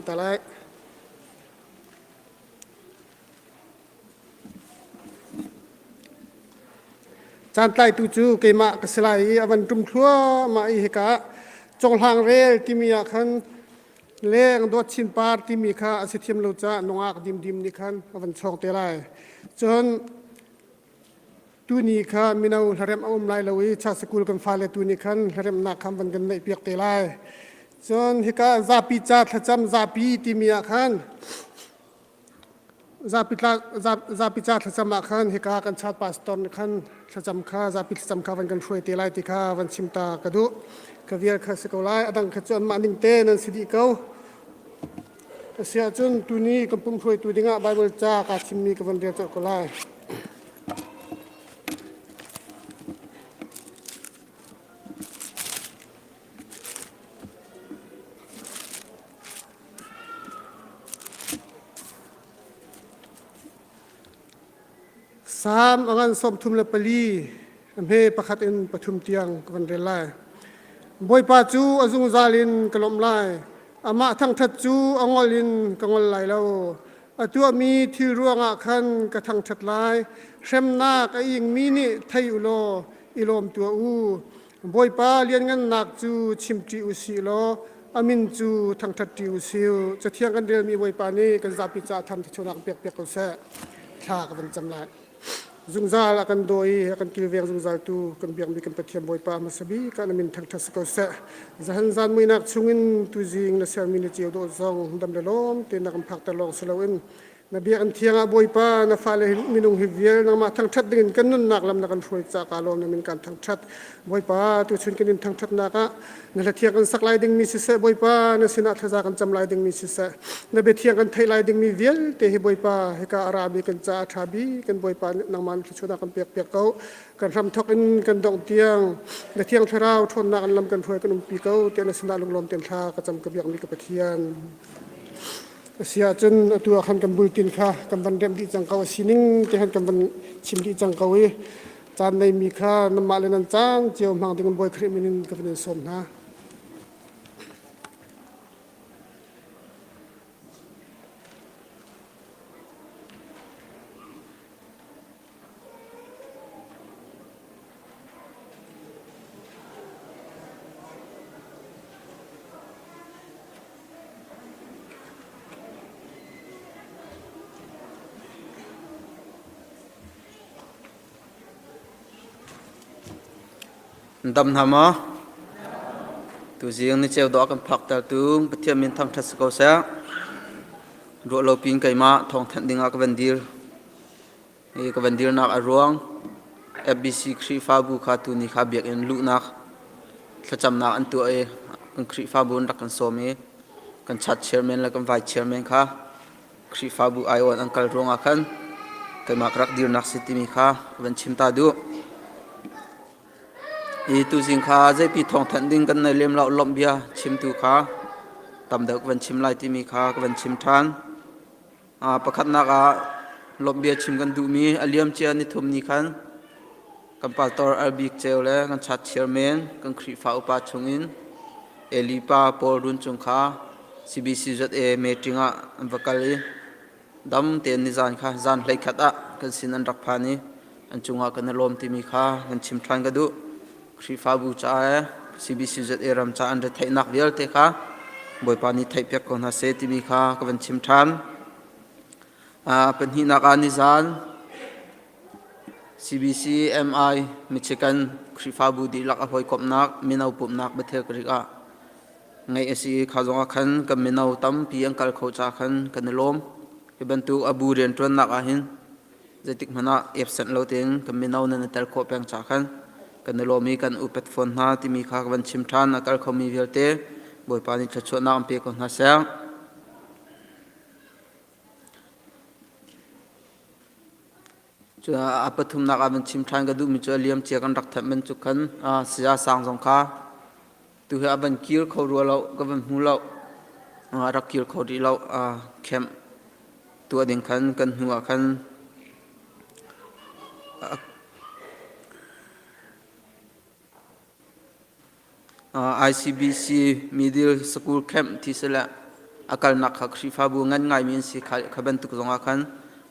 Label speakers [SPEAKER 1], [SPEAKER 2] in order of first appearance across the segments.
[SPEAKER 1] ta lai. Caan tlaitu cu keimah ka si lai i a van ṭum thluahmah i hika ah conghlang rel timi ah khan leng dawt chin par timi kha a si thiam lo caah nungak dimdim nih khan a van chawng te lai. Cun tuni kha mino hlaremh a um lai lo i cha sikul kan fale tu nih khan hlaremhnak kha van kan neih piak te lai. Cun hika zapi ca thlacam zapi timi ah khan Zapi ca thlacam ah khan hika kan chat pastor nih khan thlacam kha zapi thlacam kha van kan hruai te lai ti kha van chim ta ka duh. Ka vial kha si ko lai. A dang kha cu anmah ning te nan si dih ko. A si ahcun tuni kan pum hruaitu dingah Bible ca kaa thimmi ka van rel colh ko lai. Salm a ngan 34 a hme pakhat in pathum tiang ka van rel lai. Bawipa cu a zungzal in ka lawmh lai. Amah thangṭhat cu a ngol in ka ngol lai lo. A tuahmi thil ruangah khan ka thangṭhat lai. Hremnak a ingmi nih thei u law i lawm tuah u. Bawipa lianngannak cu chimṭi u sih law a min cu thangṭhatṭi u sih. Cathiang kan relmi Bawipa nih kan zapi caah tham thichunak pek piak ko seh. Thla ka van cam lai. Zungzal a kan daw i a kan kilveng zungzaltu kan biakmi kan Pathian Bawipa hmasa bik ah na min thangṭhat si ko seh. Zahan zan muinak chungin tuzing na sermi na ceu dawh zong dam le lawm tein na kan phakter lawng si loin Na biakinn thiang ah Bawipa, na fale hi minung hi vial nangmah thangṭhat dingin kan nunnak lam na kan hruai caah kaa lawm na min kan thangṭhat. Bawipa, tuchun kan in thangṭhatnak ah na hla thiang kan sak lai dingmi siseh, Bawipa, na sinah thlaza kan cam lai dingmi siseh, na bia thiang kan theih lai dingmi vialte hi Bawipa, hika a rami kan caah a ṭha bik kan Bawipa nih nangmah na thluachuahnak kan pek piak ko. Kan hramthawk in kan dongh tiang na thiang thlarau ṭhawnnak in lam kan hruai kan umpi ko tiah na sinah lunglawm tein thla ka cam ka biakmi ka Pathian. A si ahcun atu ah khan kan bultin kha kan van remh dih cang ko. A sining te khan kan van chim dih cang ko i caan neimi kha nanmah le nan caan cio hmang ding in Bawi Khrih min in ka van in sawm hna.
[SPEAKER 2] Dam hna maw? Tuzing ni ceu dawh kan phaktertu Pathian min thangṭhat si ko seh. Ruah lo pin keimah thawngthanh dingah ka van dir. Hi ka van dirnak a ruang FBC Khrihfabu kha tuni kha biakinn luhnak thlacamnak an tuah i kan Khrihfabu an rak kan sawm i kan chat chairman le kan vice chairman kha Khrihfabu aiawh an kal ruangah khan keimah ka rak dirnak si timi kha ka van chim ta duh. Hi tuzing kha zeipi thawngthanh ding kan nei lem lo lawmh bia chimtu kha tam deuh ka van chim lai timi kha ka van chim ṭhan. Pakhatnak ah lawmhbia chim kan duhmi a liamcia nithum ni khan kan pastor Albik Ceu le kan chat chairman kan Khrihfa upa chungin Eli pa Paul Run Cung kha CBCZA meeting ah an va kal i dam tein nizan kha zan 11 ah kan sin an rak phan i an cungah kan i lawm timi kha kan chim ṭhan ka duh. Khrihfabu caah CBCZA ram caah an retheihnak vialte kha Bawipa nih theihpiak ko hna seh timi kha ka van chim ṭhan. Pahnihnak ah nizan CBC MI Michigan Khrihfabu dihlak a hawikomhnak mino pumhnak Bethel Creek ah ngeih a si i kha zongah khan kan mino tampi an kal kho caah khan kan i lawm. Hi bantuk a bu rianṭuannak ah hin Zeitik hmanh ah absent lo tein kan mino nan i tel khawh peng ca khan kan i lawm i kan upat fawn hna timi kha ka van chim ṭhan. A kal khomi vialte Bawipa nih thluachuahnak an pe ko hna seh. Cu a pathumnak ah van chim ṭhan ka duhmi cu a liam cia kan rak thanh bantuk khan saya sang zong kha tu hi a van kir kho rua lo ka van hmu lo a rak kir kho rih lo camp tuah ding khan kan hnu ah khan ICBC Middle School Camp ti sile. A kalnak kha Khrihfabu ngan ngaimi an si kha bantuk zongah khan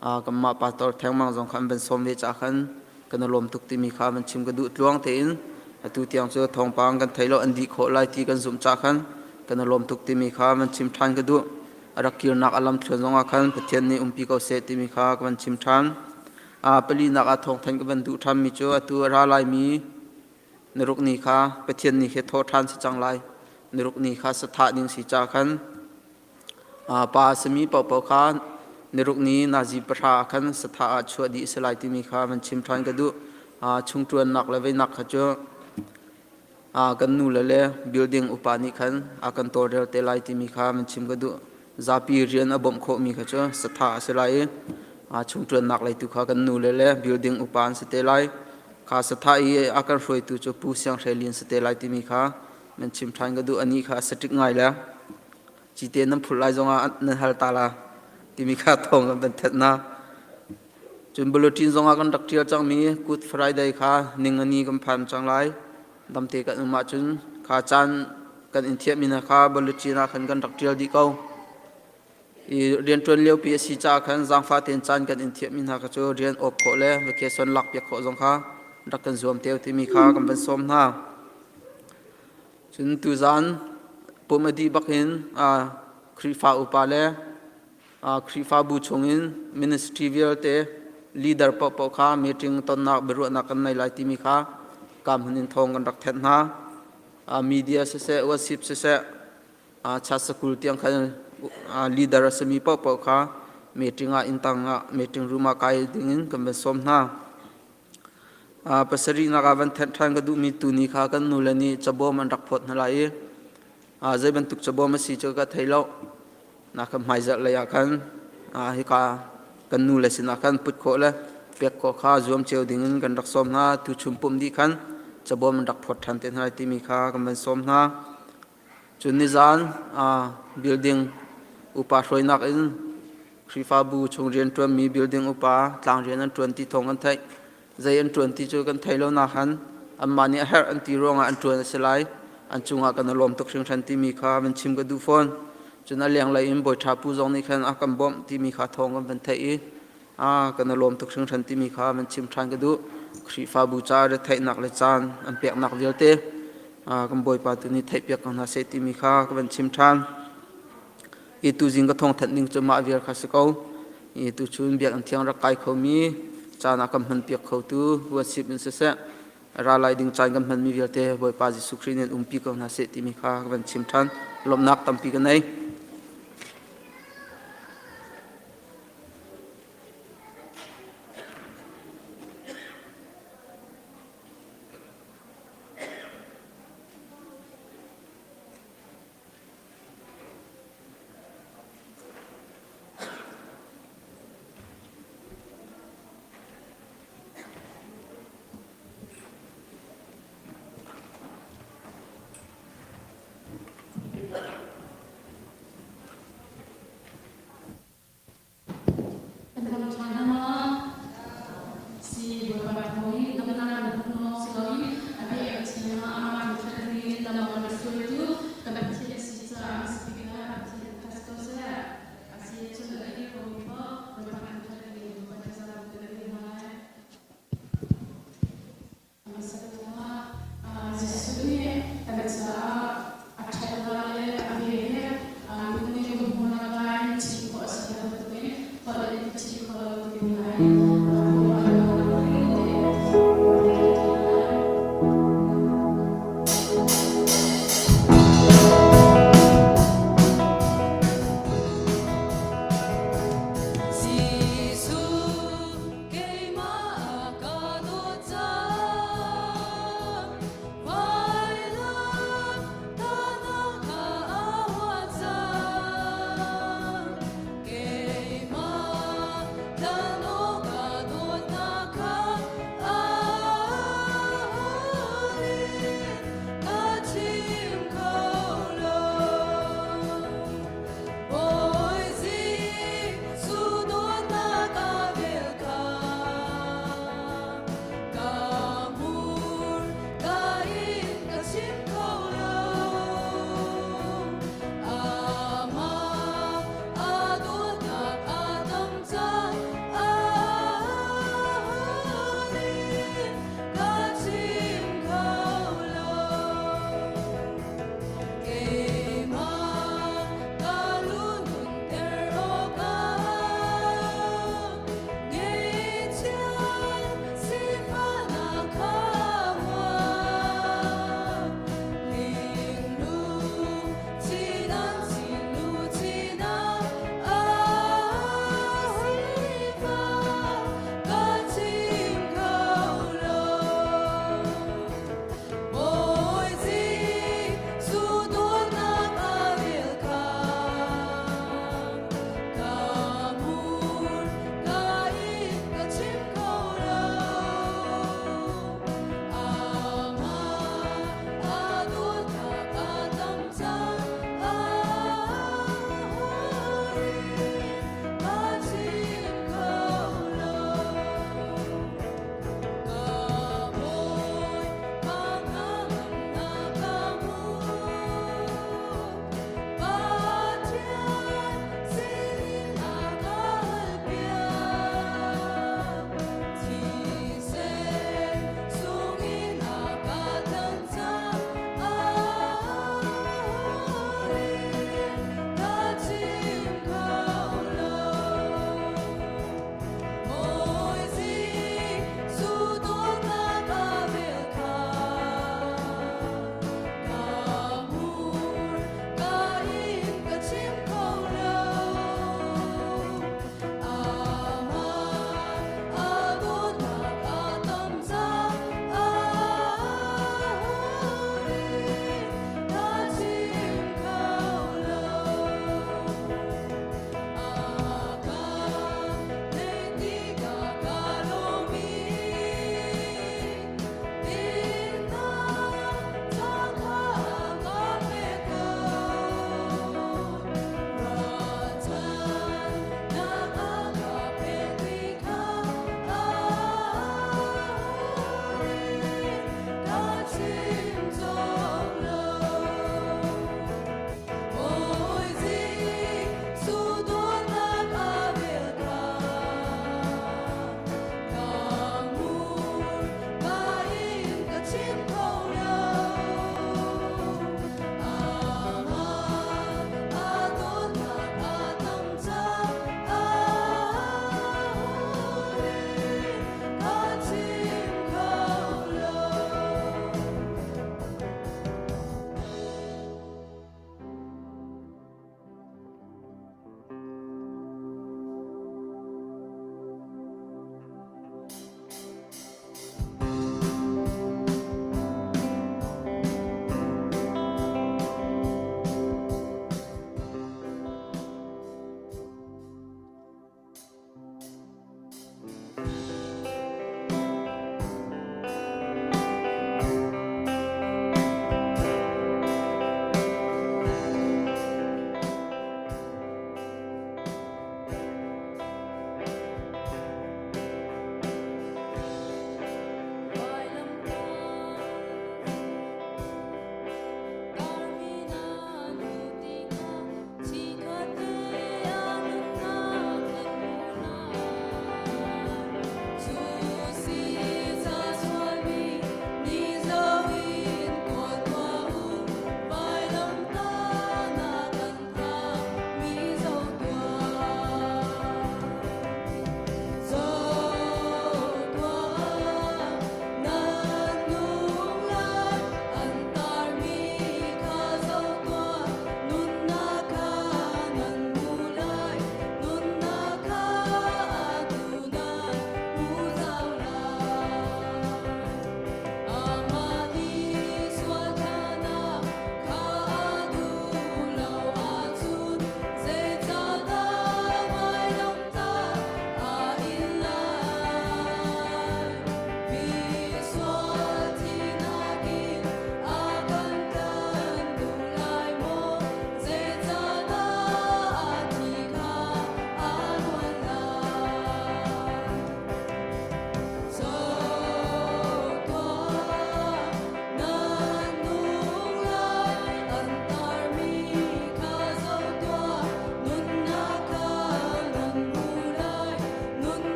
[SPEAKER 2] kanmah pastor thengmang zong kha an van sawm ve caah khan kan i lawm tuk timi kha van chim ka duh. Tluang tein atu tiang cu thawngpang kan thei lo, an dih khawh lai ti kan zumh caah khan kan i lawm tuk timi kha van chim ṭhan ka duh. A rak kirnak a lamthluan zongah khan Pathian nih umpi ko seh timi kha ka van chim ṭhan. Palinak ah thawngthanh ka van duh ṭhanmi cu atu a ra laimi naruk ni kha Pathian ni khi thawh ṭhan si cang lai. Naruk ni kha sathah ding si ca khan pa a simi paohpaoh kha niruk ni nazi pahra ah khan sathah ah chuah dih a si lai timi kha van chim ṭhan ka duh. Chungṭuannak le veinak kha cu kan nule le building upa nih khan a kan tawlrel te lai timi kha van chim ka duh. Zapi rian a bawmh khawhmi kha cu sathah a si lai i chungṭuannak lei tu kha kan nule le building upa an si te lai. Kha sathah i a kan hruaitu cu Pu Siang Hre Lian si te lai timi kha nan chim ṭhan ka duh. Anih kha a strict ngai le cite nan phurh lai zongah nan hal ta la timi kha thawng kan van thanh hna. Cun bulletin zongah kan rak ṭial cangmi Good Friday kha ningani kan phan cang lai. Damte kan um ahcun kha caan kan in thiahmi hna kha bulletin ah khan kan rak ṭial dih ko. I rianṭuan liopi a si caah khan zaangfah tein caan kan in thiahmi hna kha cu rian awp khawh le vacation lakpiak khawh zong kha rak kan zuam te timi kha kan van sawm hna. Cun tuzaan pum a dih bakin Khrihfa upa le Khrihfabu chungin ministry vialte leader paohpaoh kha meeting tonnak biaruahnak kan nei lai timi kha kam hun in thawng kan rak thenh hna. Media siseh, worship siseh, chat sakul tiang khan leader a simi paohpaoh kha meeting ah inntang ah meeting room ah kai dingin kan van sawm hna. Pasarihnak ah van thenh ṭhan ka duhmi tuni kha kan nule nih cabawm an rak phawt hna lai i zei bantuk cabawm a si cu ka thei lo. Na kan hmaizarh lei ah khan hika kan nule sinah khan put khawh le pek khawh kha zuam cio dingin kan rak sawm hna. Tuchun pumh dih khan cabawm an rak phawt ṭhan te hna lai timi kha kan van sawm hna. Cun nizan building upa hruainak in Khrihfabu chung rianṭuanmi building upa tlangrian an ṭuan ti thawng kan theih. Zei an ṭuan ti cu kan thei lo nahan anmah nih a herh an ti ruangah an ṭuan a si lai. An cungah kan i lawm tuk hringhran timi kha van chim ka duh fawn. Cun a lenglei in bawi ṭha pu zong nih khan a kan bawmh timi kha thawng kan van theih i a kan i lawm tuk hringhran timi kha van chim ṭhan ka duh. Khrihfabu ca retheihnak le caan an peknak vialte kan Bawipa tu nih theihpiak ko hna seh timi kha ka van chim ṭhan. I tuzing ka thawngthanh ding cu mah vial kha si ko. I tuchun biakinn thiang rak kai khomi caan ah kan hmanpiak khotu worship in siseh ra lai ding caan kan hmanmi vialte Bawipa Jesuh Khrih nih umpi ko hna seh timi kha ka van chim ṭhan. Lawmhnak tampi ka nei.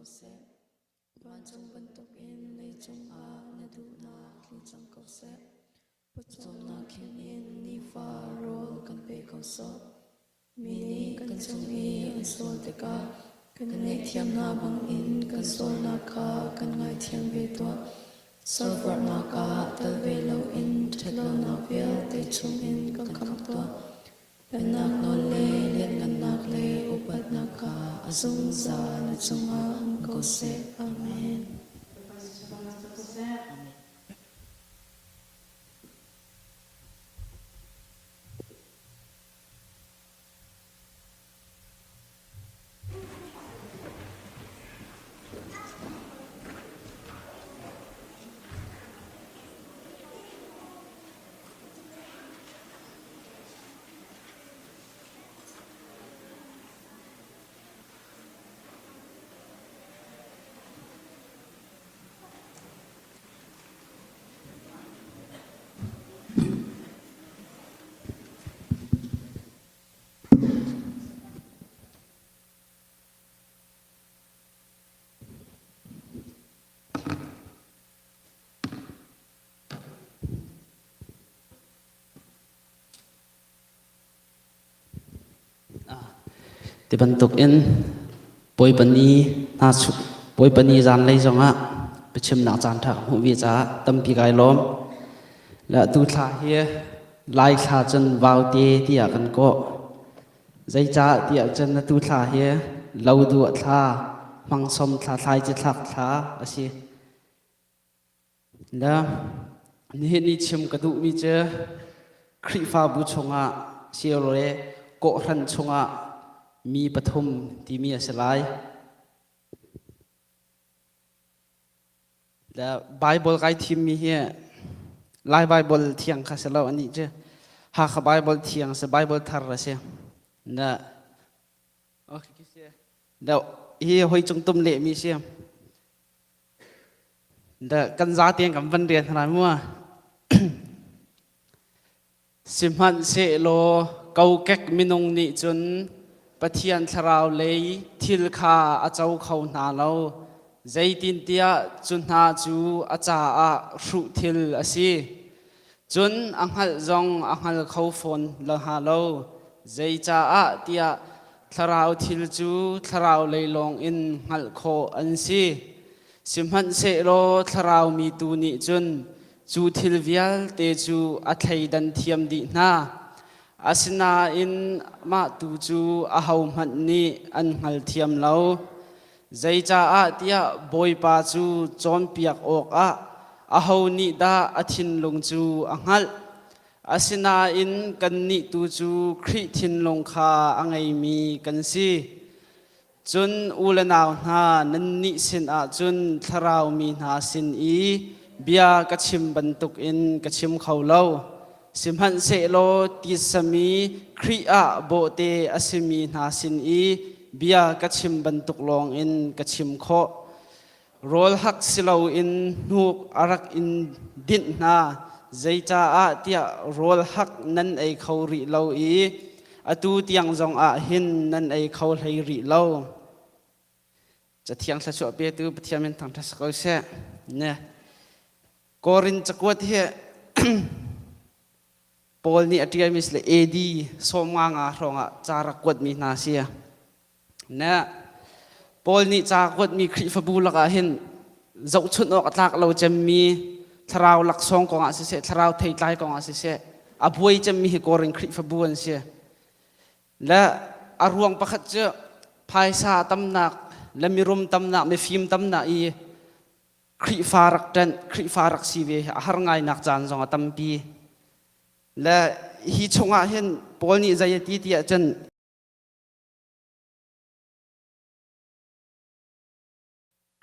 [SPEAKER 3] seh. Vancung bantukin leicung ah na duhnak tling cang ko seh. Pawcawmnak in nifa rawl kan pe ko sawh. Mi nih kan cung i an sual tikah kan ngaihthiam hna bangin kan sualnak kha kan ngaithiam ve tuah. Serforhnak ah tel ve loin ṭhatlonak vialte chungin kan khamh tuah. Pennak nawl le lianhngannak le upatnak kha a zungzal na cungah um ko seh. Amen.
[SPEAKER 4] Ti bantuk in Bawipa ni hna Bawipa ni zanlei zongah biachimnak caan ṭha ka hmuh ve caah tampi kai lawm. Le tu thla hi Lai thla cun vaute tiah kan kawh. Zeicah tiah cun atu thla hi lo duah thla, hmangsom thla, thlaici thlak thla a si. Le nihin ni chim ka duhmi cu Khrihfabu chungah silole kawhhran chungah mi pathum timi a si lai. Le Bible kai thimmi hi Lai Bible thiang kha si lo anih cu Hakha Bible thiang si Bible thar a si. Na okay Da hi hoi cung tum lehmi si. Da kan za tiang kan van rian hna mua. Sihmanhsehlaw kokek minung nih cun Pathian thlarau lei thil kha a co kho hna lo. Zeitintiah cu hna cu a caah hruh thil a si. Cun a hngalh zong a hngal kho fawn hna lo. Zeicaah tiah thlarau thil cu thlarau lei lawngin hngalh khawh an si. Sihmanhsehlaw thlarau mi tu nih cun cu thil vialte cu a thleidan thiam dih hna. Asinain mah tu cu ahohmanh nih an hngalthiam lo. Zeicaah tiah Bawipa cu cawnpiak awkah aho nih dah a thinlung cu a hngalh? Asinain kannih tu cu Khrih thinlung kha a ngeimi kan si. Cun u le nau hna, nannih sinah cun thlarau mi hna sin i bia ka chim bantukin ka chim kho lo. Sihmanhsehlaw titsami Khrih ah bawhte a simi hna sin i bia ka chim bantuk lawngin ka chim khawh. Rawl hak si loin hnuk a rak in dinh hna, zeicaah tiah rawl hak nan ei kho rih lo i atu tiang zongah hin nan ei kho hlei rih lo. Cathiang thluachuah petu Pathian min thangṭhat si ko seh. Ne. Korin cakuat hi Paul nih a ṭialmi si le AD 95 hrawngah ca rak kuatmi hna a si. Na Paul nih ca kuatmi Khrihfabu lakah hin zohchunh awk a tlak lo cemmi thlarau laksawng kongah siseh, thlarau theitlai kongah siseh, a buai cemmi hi Korin Khrihfabu an si. Le a ruang pakhat cu phaisa tamnak le mirum tamnak, mifim tamnak i Khrihfa rak ṭanh, Khrihfa rak si ve hi a har ngainak caan zong a tampi. Le hi chungah hin Paul nih zei a ti ti ahcun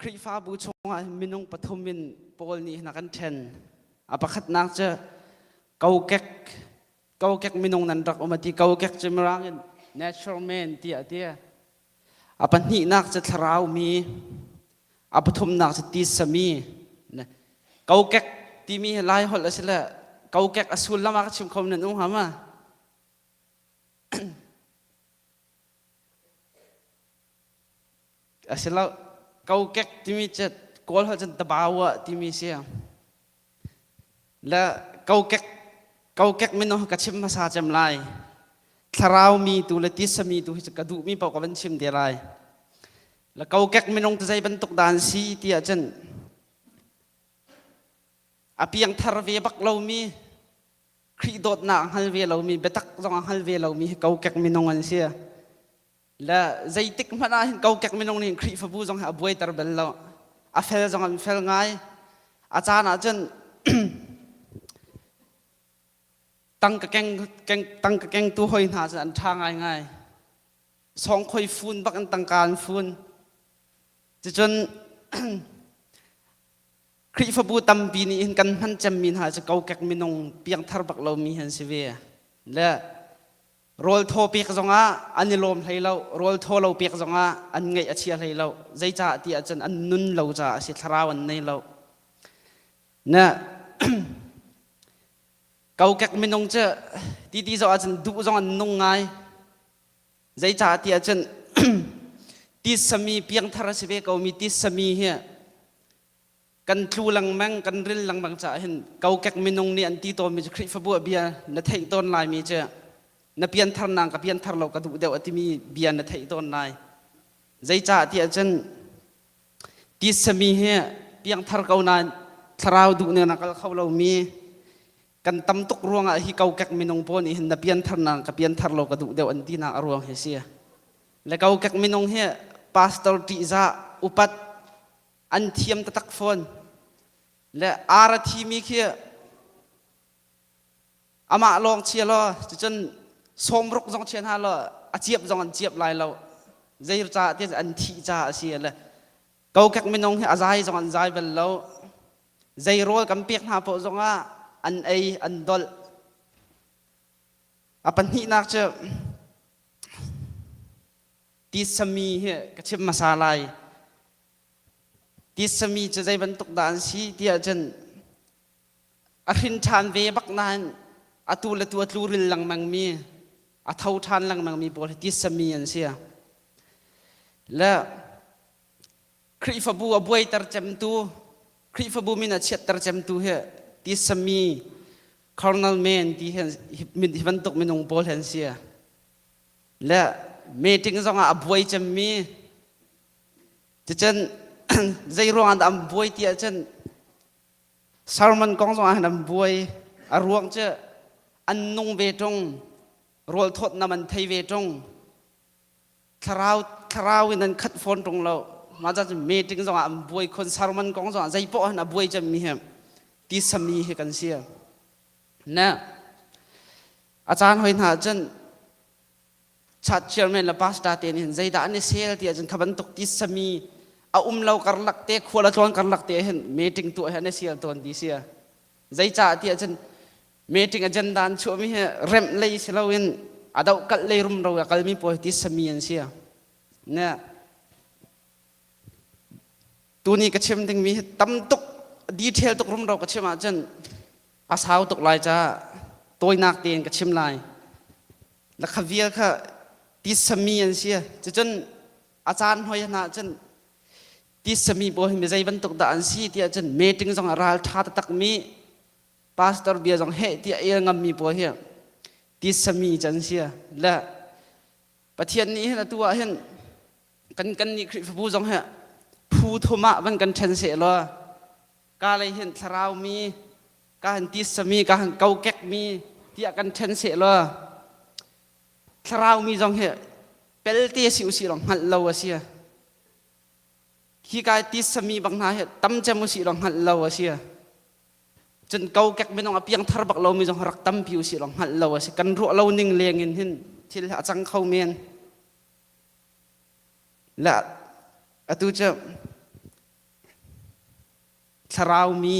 [SPEAKER 4] Khrihfabu chungah minung pathum in Paul nih hin a kan ṭhen. A pakhatnak cu kokek kokek minung nan rak um a ti. Kokek cu mirang in natural man tiah a ti. A pahnihnak cu thlarau mi, a pathumnak cu titsa mi. Kokek timi hi Lai holh a si le kokek a sullam ah ka chim kho nan um hnga ma? A si lo. Kokek timi cu Kawl holh cun tabawa timi si. Le kokek kokek minung ka chim hmasa cem lai. Thlarau mi tu le tisa mi tu hi cu ka duhmi paoh ka van chim te lai. Le kokek minung tu zei bantuk dah an si ti ahcun a piangthar ve bak lomi Khrih dawtnak a hngal ve lomi biatak zong a hngal ve lomi hi kokek minung an si. Le zeitik hmanh ah hin kokek minung nih Khrihfabu zong hi a buaiter bal lo. A fel zong an fel ngai. A caan ah cun tangka keng, keng, tangka kengtu hoi hna cu an ṭha ngaingai. Sawngkhoi fun bak in tangka an fun. Cucun Khrihfabu tampi nih hin kan hman cemmi hna cu kokek minung piangthar bak lomi an si ve. Le rawl thaw pek zongah an i lawm hlei lo, rawl thaw lo pek zongah an ngaih a chia hlei lo. Zeicah ti ahcun an nun lo caah a si, thlarau an nei lo. Na kokek minung cu titi zoh ahcun duh zong an nung ngai. Zeicah ti ahcun titsami piangthar a si ve komi titsami hi kan tlu lengmang kan ril lengmang caah hin kokek minung nih an ti tawnmi cu Khrihfabu ah bia na theih tawn laimi cu na pianthar nang ka pianthar lo ka duh deuh a timi bia na theih tawn lai. Zeicah ti ahcun titsami hi piangthar ko nain thlarau duh ning na kal kho lomi kan tam tuk ruangah hi kokek minung pawl nih hin na pianthar na ka pianthar lo ka duh deuh an ti nak a ruang hi si le kokek minung hi pastor ṭihzah upat an thiam taktak fawn le ara thimi khi amah lawng chia law cucun sawmruk zong chia hna law a ciap zong an ciap lai lo zei caah ti an thih caah a si le kokek minung hi a zai zong an zai bal lo Zei rawl kan pek hna paoh zongah an ei, an dolh. A pahnihnak cu titsami hi ka chim hmasa lai. Titsami cu zei bantuk dah an si ti ahcun a hrin ṭhan ve bak nain atu le tu a tluril lengmangmi, a tho ṭhan lengmangmi pawl hi titsami an si. Le Khrihfabu a buaiter cemtu, Khrihfabu min a chiatter cemtu hi tisami Colonel Man ti hi hi bantuk minung pawl hi an si. Le meeting zongah a buai cemmi cucun zei ruangah dah an buai ti ahcun sermon kong zongah hin an buai. A ruang cu an nung ve ṭung, rawl thawtnam an thei ve ṭung. Thlarau thlarau in an khat fawn ṭung lo. Mah ca cun meeting zongah an buai khun, sermon kong zongah zei poah hin a buai cemmi hi tisami hi kan si. Na a caan hoi hna cun church chairman le pastor te nih hin zeidah an i sel ti ahcun kha bantuk tisami a um lo karlak te khual a tlawn karlak te hin meeting tuah hi an i sel tawn ti si. Zeicah ti ahcun meeting agenda an chuahmi hi remh lei si loin a dohkalh lei rumro a kalmi pawl hi sami an si. Ne tuni ka chim dingmi hi tam tuk detail tuk rumro ka chim ahcun a sau tuk lai caah tawinak tein ka chim lai. La kha vial kha tisami an si. Cucun a caan hoi hna ahcun tisami pawl hi mi zei bantuk dah an si ti ahcun meeting zong a ral ṭha taktakmi pastor bia zong heh tiah el ngammi pawl hi tisami can si le Pathian nih hin atu ah hin kan kan nih Khrihfabu zong hi phu thum ah van kan ṭhen seh law ka lei hin thlarau mi ka han tisami ka han kokek mi tiah kan ṭhen seh law thlarau mi zong hi pelte si usih law hngalh lo a si Hi kai tisami bang hna hi tam cem usih law hngalh lo a si. Cun kokek minung a piangthar bak lomi zong rak tampi usih law hngalh lo a si. Kan ruah lo ning leng in hin thil a cang kho men. Le atu cu thlarau mi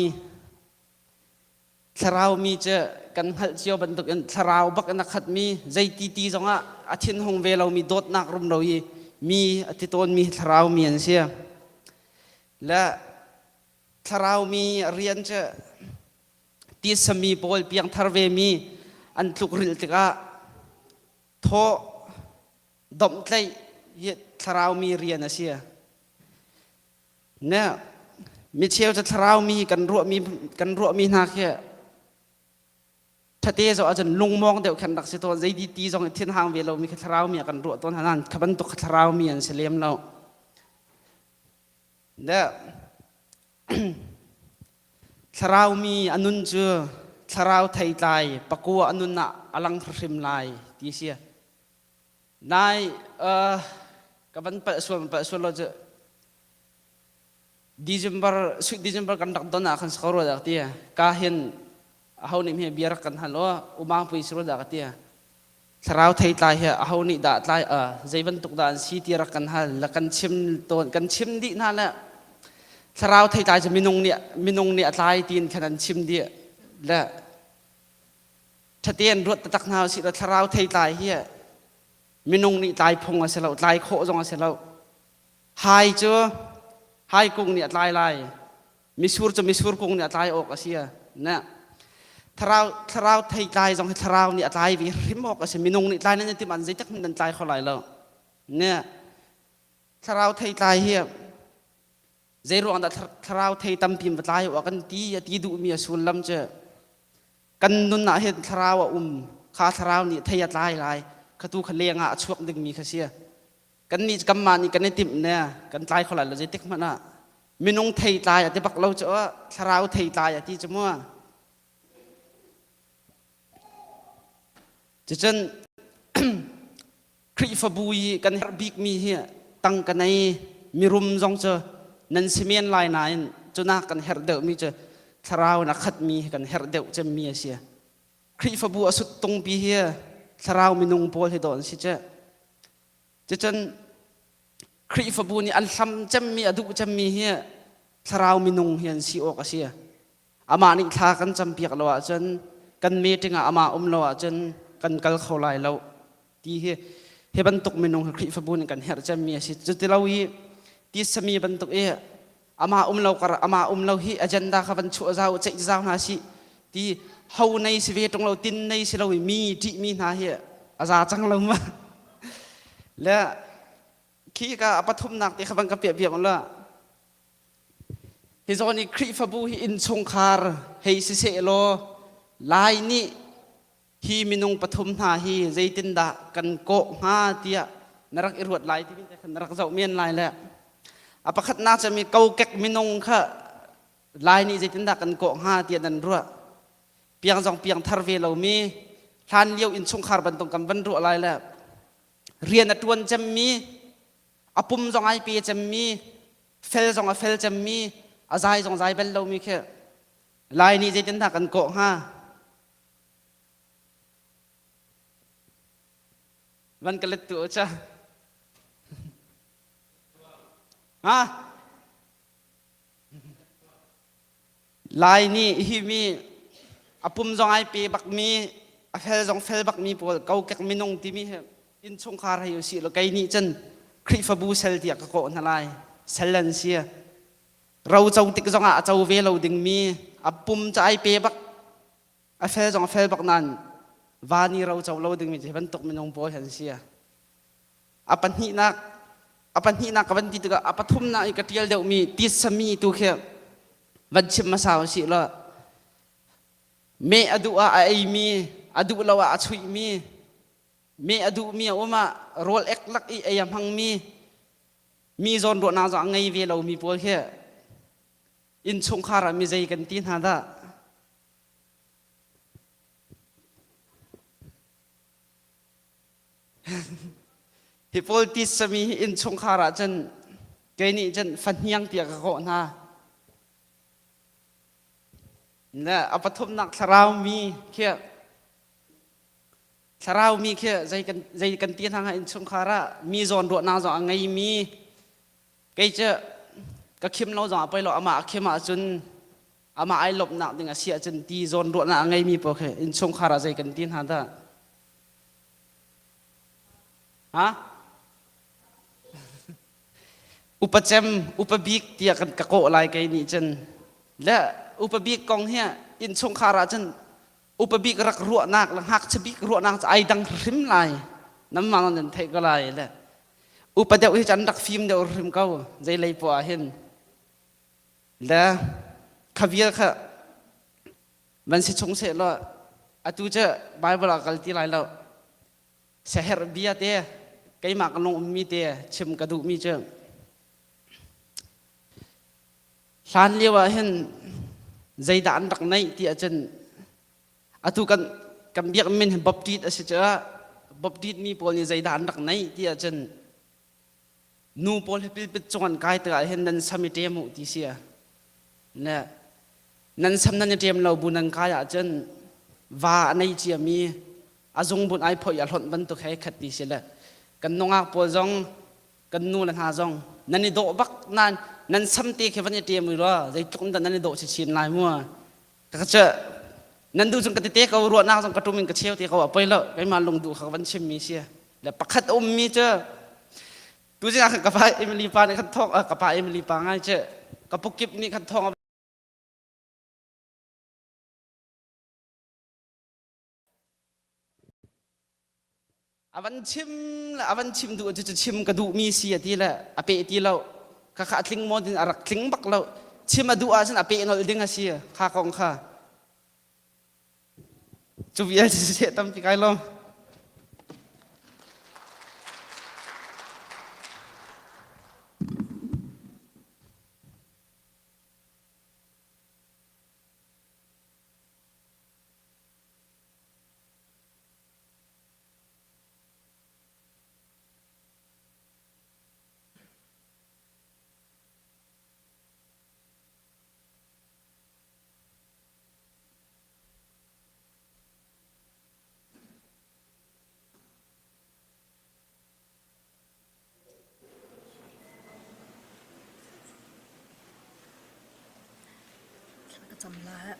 [SPEAKER 4] Thlarau mi cu kan hngalh cio bantukin thlarau bak in a khatmi zeiti ti zongah a thinhung ve lomi dawtnak rumro i mi a ti tawnmi thlarau mi an si. Le thlarau mi rian cu tisami pawl piangthar ve mi an tlukrilh tikah thawh domhtlaih hi thlarau mi rian a si. Ne micheu cu thlarau mi kan ruahmi kan ruahmi hna khi ṭhate zoh ahcun lungmawng deuh khan rak si tawn zeiti ti zong i thinhang ve lomi kha thlarau mi ah kan ruah tawn hna nain kha bantuk kha thlarau mi an si lem lo. Le thlarau mi a nun cu thlarau theitlai pakua a nun ah a lang hrim lai ti si. Nai uh, ka van palh sual palh sual lo cu December sweet December kan rak don ah khan sako rua dak ti ka hin aho nih hme bia rak kan hal o umang pui si rua dak ti thlarau thei tlai he aho nih dah tlai a zei bantuk dah an si ti rak kan hal la kan chim tawn kan chim dih hna le thlarau thei tlai cu minung nih minung nih a tlai tiin khan an chim dih le ṭhatein ruat taktak hna usih law thlarau thei tlai hi minung nih tlai phung a si lo tlai khawh zong a si lo hai cu hai kung nih a tlai lai misur cu misur kung nih a tlai awk a si na thlarau thlarau thei tlai zong hi thlarau nih a tlai ve hrim awk a si minung nih tlai nan tim an zeitik hmanh nan tlai kho lai lo ne thlarau thei tlai hi zei ruang dah thlarau thei tampi va tlai awk kan ti a ti duhmi a sullam cu kan nun ah hin thlarau a um kha thlarau nih thei a tlai lai kha tu kha leng ah a chuak dingmi kha si kan nih kanmah nih kan i timh ne kan tlai kho lai lo zeitik hmanh ah minung thei tlai a ti bak lo cu thlarau thei tlai a ti cu mu cucun Khrihfabu i kan herh bikmi hi tangka nei mirum zong cu nan si men lai nain cunak kan herh deuhmi cu thlarau in a khatmi hi kan herh deuh cemmi a si. Khrihfabu a suttungpi hi thlarau minung pawl hi dawh an si cu. Cucun Khrihfabu nih an hlam cemmi a duh cemmi hi thlarau minung hi an si awk a si. Amah nih thla kan campiak lo ahcun kan meeting ah amah um lo ahcun kan kal kho lai lo ti hi hi bantuk minung hi Khrihfabu nih kan herh cemmi a si. Cutilo i tisami bantuk i amah um lo kar amah um lo hi agenda kha van chuah zau ceih zau hna si ti ho nei si ve ṭung lo tin nei si lo i mi ṭihmi hna hi a za cang lo ma le khi ka a pathumnak te kha van ka piah piak la Hi zawn i Khrihfabu hi innchungkhar hei siseh law Lai nih hi minung pathum hna hi zeitindah kan kawh hnga tiah na rak i ruat lai timi te khan na rak zoh men lai le a pakhatnak cu mi kokek minung kha Lai nih zeitindah kan kawh hnga tiah nan ruah piang zong piang thar ve lomi hlan lio innchungkhar bantuk kan van ruah lai le rian a ṭuan cemmi a pum zong ai pe cemmi fel zong a fel cemmi a zai zong zai bal lomi khi Lai nih zeitindah kan kawh hnga? Van ka let tu cha. Ha? Lai nih hi mi a pum zong ai pe bakmi a fel zong fel bakmi pawl kokek minung timi hi innchungkhar hei usih law kei nih cun Khrihfabu sel tiah ka kawh hna lai sel an si ro co tik zongah a co ve lo dingmi a pum ca ai pe bak a fel zong a fel bak nain vani ro co lo dingmi hi bantuk minung pawl han si A pahnihnak a pahnihnak ka van ti tikah a pathumnak i ka ṭial deuhmi titsami tu khi van chim hmasa usih law meh a duh ah a eimi a duh lo ah a chuihmi meh a duhmi a um ah rawl ek lak i ei a hmangmi mi zawn ruahnak zong a ngei ve lomi pawl khi innchungkhar ah mi zei kan ti hna dah Hi pawl titsami hi innchungkhar ah cun kei nih cun fahniang tiah ka kawh hna. Le a pathumnak thlarau mi khi thlarau mi khi zei kan zei kan ti hna hnga innchungkhar ah mi zawn ruahnak zong a ngeimi kei cu ka khim lo zong a poi lo amah a khim ahcun amah ai lawmhnak ding a si ahcun ti zawn ruahnak a ngeimi pawl khi innchungkhar ah zei kan ti hna dah Ha? Upa cem, upa bik tiah kan ka kawh lai kei nih cun. Le upa bik kong hi innchungkhar ah cun upa bik rak ruahnak le ngakchia bik ruahnak cu ai dang hrim lai. Namah nan theih ko lai le. Upa deuh hi cun rak fim deuh hrim ko zei lei poah ah hin. Le kha vial kha van si chung seh law atu cu Bible ah kal ti lai lo. Siaherh bia te keimah ka lung ummi te chim ka duhmi cu hlan lio ah hin zeidah an rak neih ti ahcun atu kan kan biakinn hin baptist a si caah baptist mi pawl nih zeidah an rak neih ti ahcun nu pawl hi pilpit cung an kai tikah hin nan sam i ṭem u ti si ne nan sam nan i ṭem lo bu nan kai ahcun va a nei ciami a zungbun ai phoih a hlonh bantuk he khat ti si le kan nungak pawl zong kan nu le hna zong nan i dawh bak nan nan sam te khi van i ṭem u law zeitluk in dah nan i dawh chinchin lai mu ka cu nan duh cun ka tete ko ruahnak zong ka tum in ka cheu te ko a poi lo keimah lungduh kha van chimmi si le pakhat a ummi cu tu zing ah khan ka pa Emily pa nih khan thawk ka pa Emily pa ngai cu ka pukip nih khan thawng A van chim le a van chim duh cu chim ka duhmi si a ti le a peh ti lo. Khakha a tling maw din a rak tling bak lo. Chim a duh ahcun a peh nolh ding a si kha kong kha. Cu vial siseh tampi kai lawm.
[SPEAKER 5] Thla ka cam lai.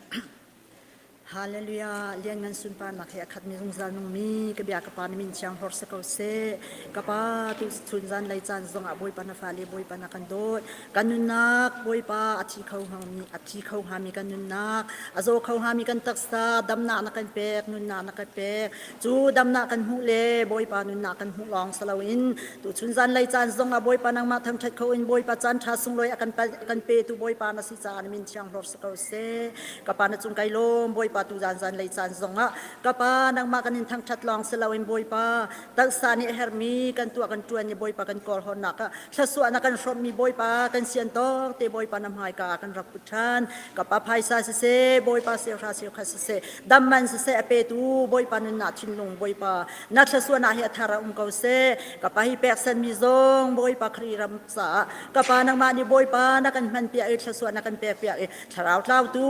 [SPEAKER 5] Hallelujah. Lianngan sunparnak he a khatmi zungzal nungmi ka bia ka pa na min thiang hlor si ko seh. Ka pa tu chun zan lei caan zong ah Bawipa na fale Bawipa na kan dawt. Kan nunnak Bawipa a thi kho hngami a thi kho hngami kan nunnak a zaw kho hngami kan taksa damnak na kan pek nunnak na kan pek. Cu damnak kan hmuh le Bawipa nunnak kan hmuh lawng si loin tuchun zanlei caan zong ah Bawipa nangmah thangṭhat kho in Bawipa caan ṭha sunglawi a kan kan petu Bawipa na si caah na min thiang hlor si ko seh. Ka pa na cung kai lawm Bawipa tu zan zanlei caan zong ah ka pa nangmah kan in thangṭhat lawng si loin Bawipa taksa nih a herhmi kan tuah kan ṭuan i Bawipa kan kawl hawnnak ah thlasuah na kan hrawmhmi Bawipa kan sian tawk te Bawipa na hmaika ah kan rak put ṭhan. Ka pa phaisa siseh Bawipa seuhra seukhat siseh dam man siseh a petu Bawipa nunnak thinlung Bawipa na thlasuanak hi a thar ah um ko seh ka pa hi peksanmi zong Bawipa Khrih ram caah ka pa nangmah nih Bawipa na kan hman piak i thlasuah na kan pek piak i thlarau tlautu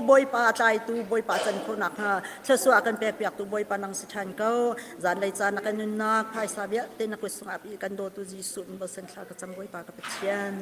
[SPEAKER 5] Bawipa a tlaitu Bawipa can khawhnak hnga thlasuah kan pek piaktu Bawipa nang si ṭhan ko zanlei caan na kan nunnak phaisa vialte na kut sungah pi kan dawtu Jesuh in bosen thla ka cam Bawipa ka Pathian.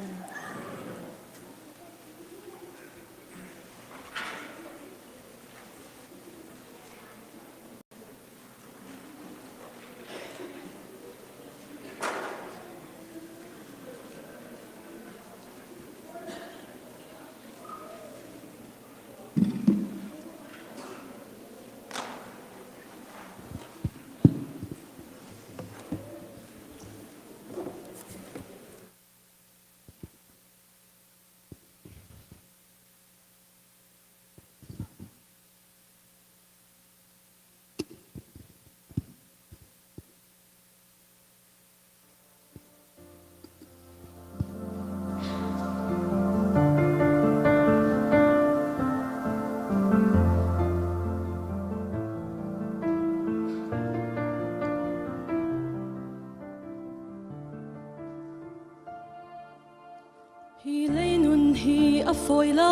[SPEAKER 3] Hi lei nun hi a fawi lo,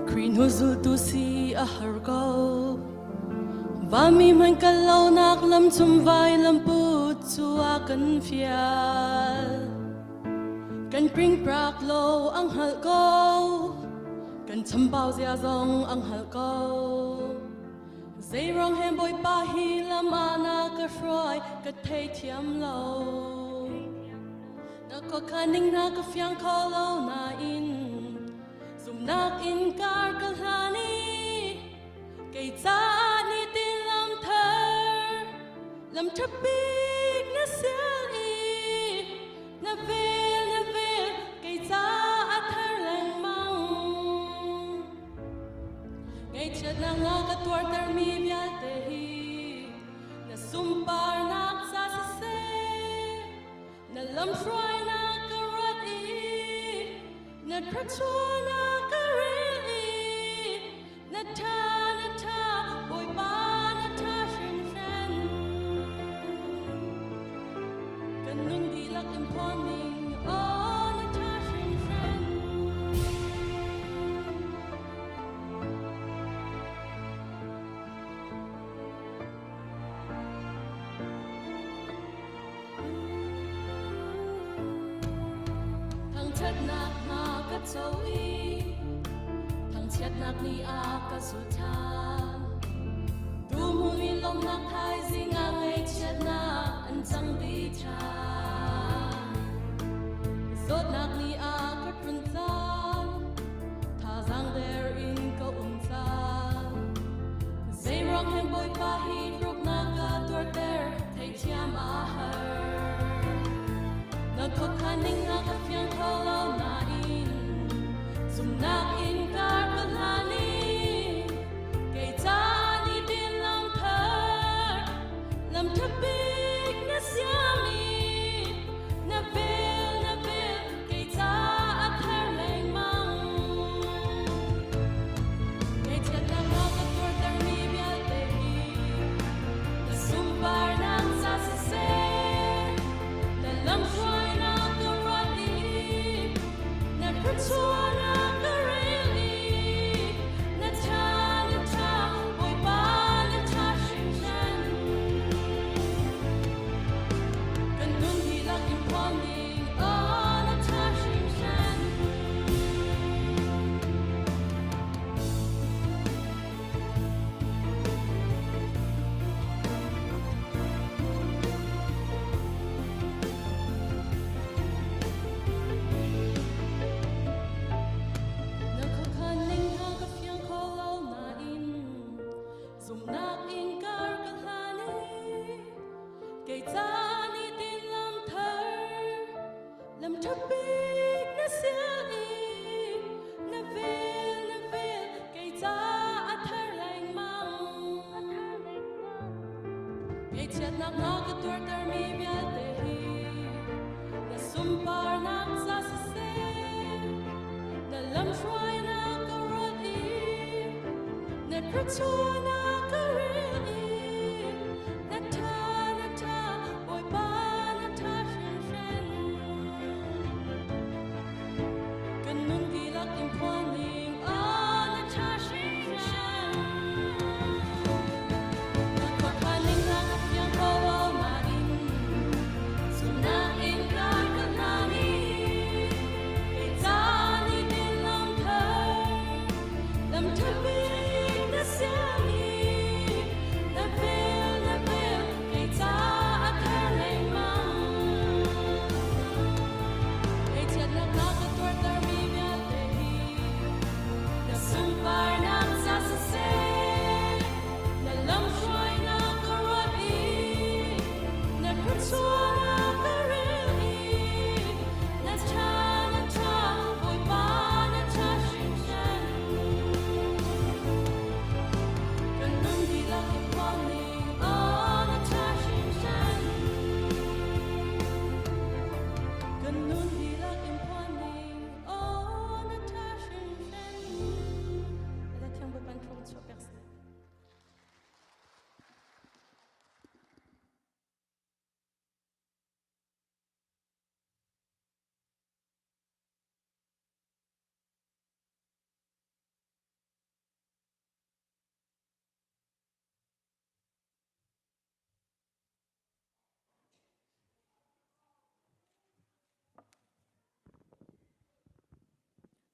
[SPEAKER 3] Khrih hnu zultu si a har ko. Vami hmanh kal lonak lam cung vai lam put cu a kan fial. Kan pringprak lo ang hngalh ko, kan chambau zia zong ang hngalh ko. Zeiruang he Bawipa hi lam ah na ka hruai ka theithiam lo. Na khuakhan na ka fiang kho lo nain zumnak in kar ka hlan i kei caah ni tin lam thar lam ṭha bik na sial i na vel na vel kei caah a thar lengmang.
[SPEAKER 6] tuartermi vialte hi na sunparnak ca siseh, na lamhruainak ka ruat i na thluachuahnak ka rel i na ṭha, na ṭha, Bawipa na ṭha hringhran. Kan nun dihlak in phuan ning, aw na ṭha hringhran. Thangṭhatnak hna ka co i thangchiatnak ni ah ka zul ṭhan. Tuhmui in lawmhnak thaizing ah ngaihchiatnak an cang dih ṭhan. Zawtnak ni ah ka tlun caan, thazaang der in ka um caan. Zeiruang hen Bawipa hi tluknak ka tuarter, theihthiam a har. Na khuakhan ning a ka fiang kho lo nain, zumhnak in kar ka hlan i, kei ca ni din lam thar, lam ṭha bik na siam i, na vel, na vel, kei ca a thar lengmang. Ngaihchiatnak na ka tuartermi vialte hi na sunparnak ca siseh, na lamhruainak ka ruat i na thluachuahnak ka rel i na ṭha, na ṭha, Bawipa na ṭha hringhran. Kan nun dihlak in phuan ding, aw na ṭha hringhran. Na khuakhan ning hna ka fiang kho lo nain zumhnak in kar ka hlan i kei ca nitin lam thar lam ṭha bik na sian i na vel na vel kei ca a thar lengmang. Ngaihchiatnak na ka tuartermi vialte hi na sunparnak ca siseh, na lamhruainak ka ruat i na thluachuahnak ka rel i na ṭha, na ṭha, Bawipa na ṭha hringhran. Kan nun dihlak in phuan ning, aw na ṭha hringhran. Na khuakhan ning na ka fiang kho lo nain zumhnak in kar ka hlan i kei ca nitin lam thar lam ṭha bik na siam i na vel na vel kei ca a thar lengmang. Ngaihchiatnak na ka tuartermi vialte hi na sunparnak ca siseh, na lamhruainak ka ruat i na thluachuahnak ka rel i na ṭha, na ṭha, Bawipa na ṭha hringhran. Kan nun dihlak i phuan ning, aw na ṭha hringhran. Kan nun dihlak in phuan ning, aw na ṭha hringhran. Ala thiang Bawipa in thluachuah pek seh.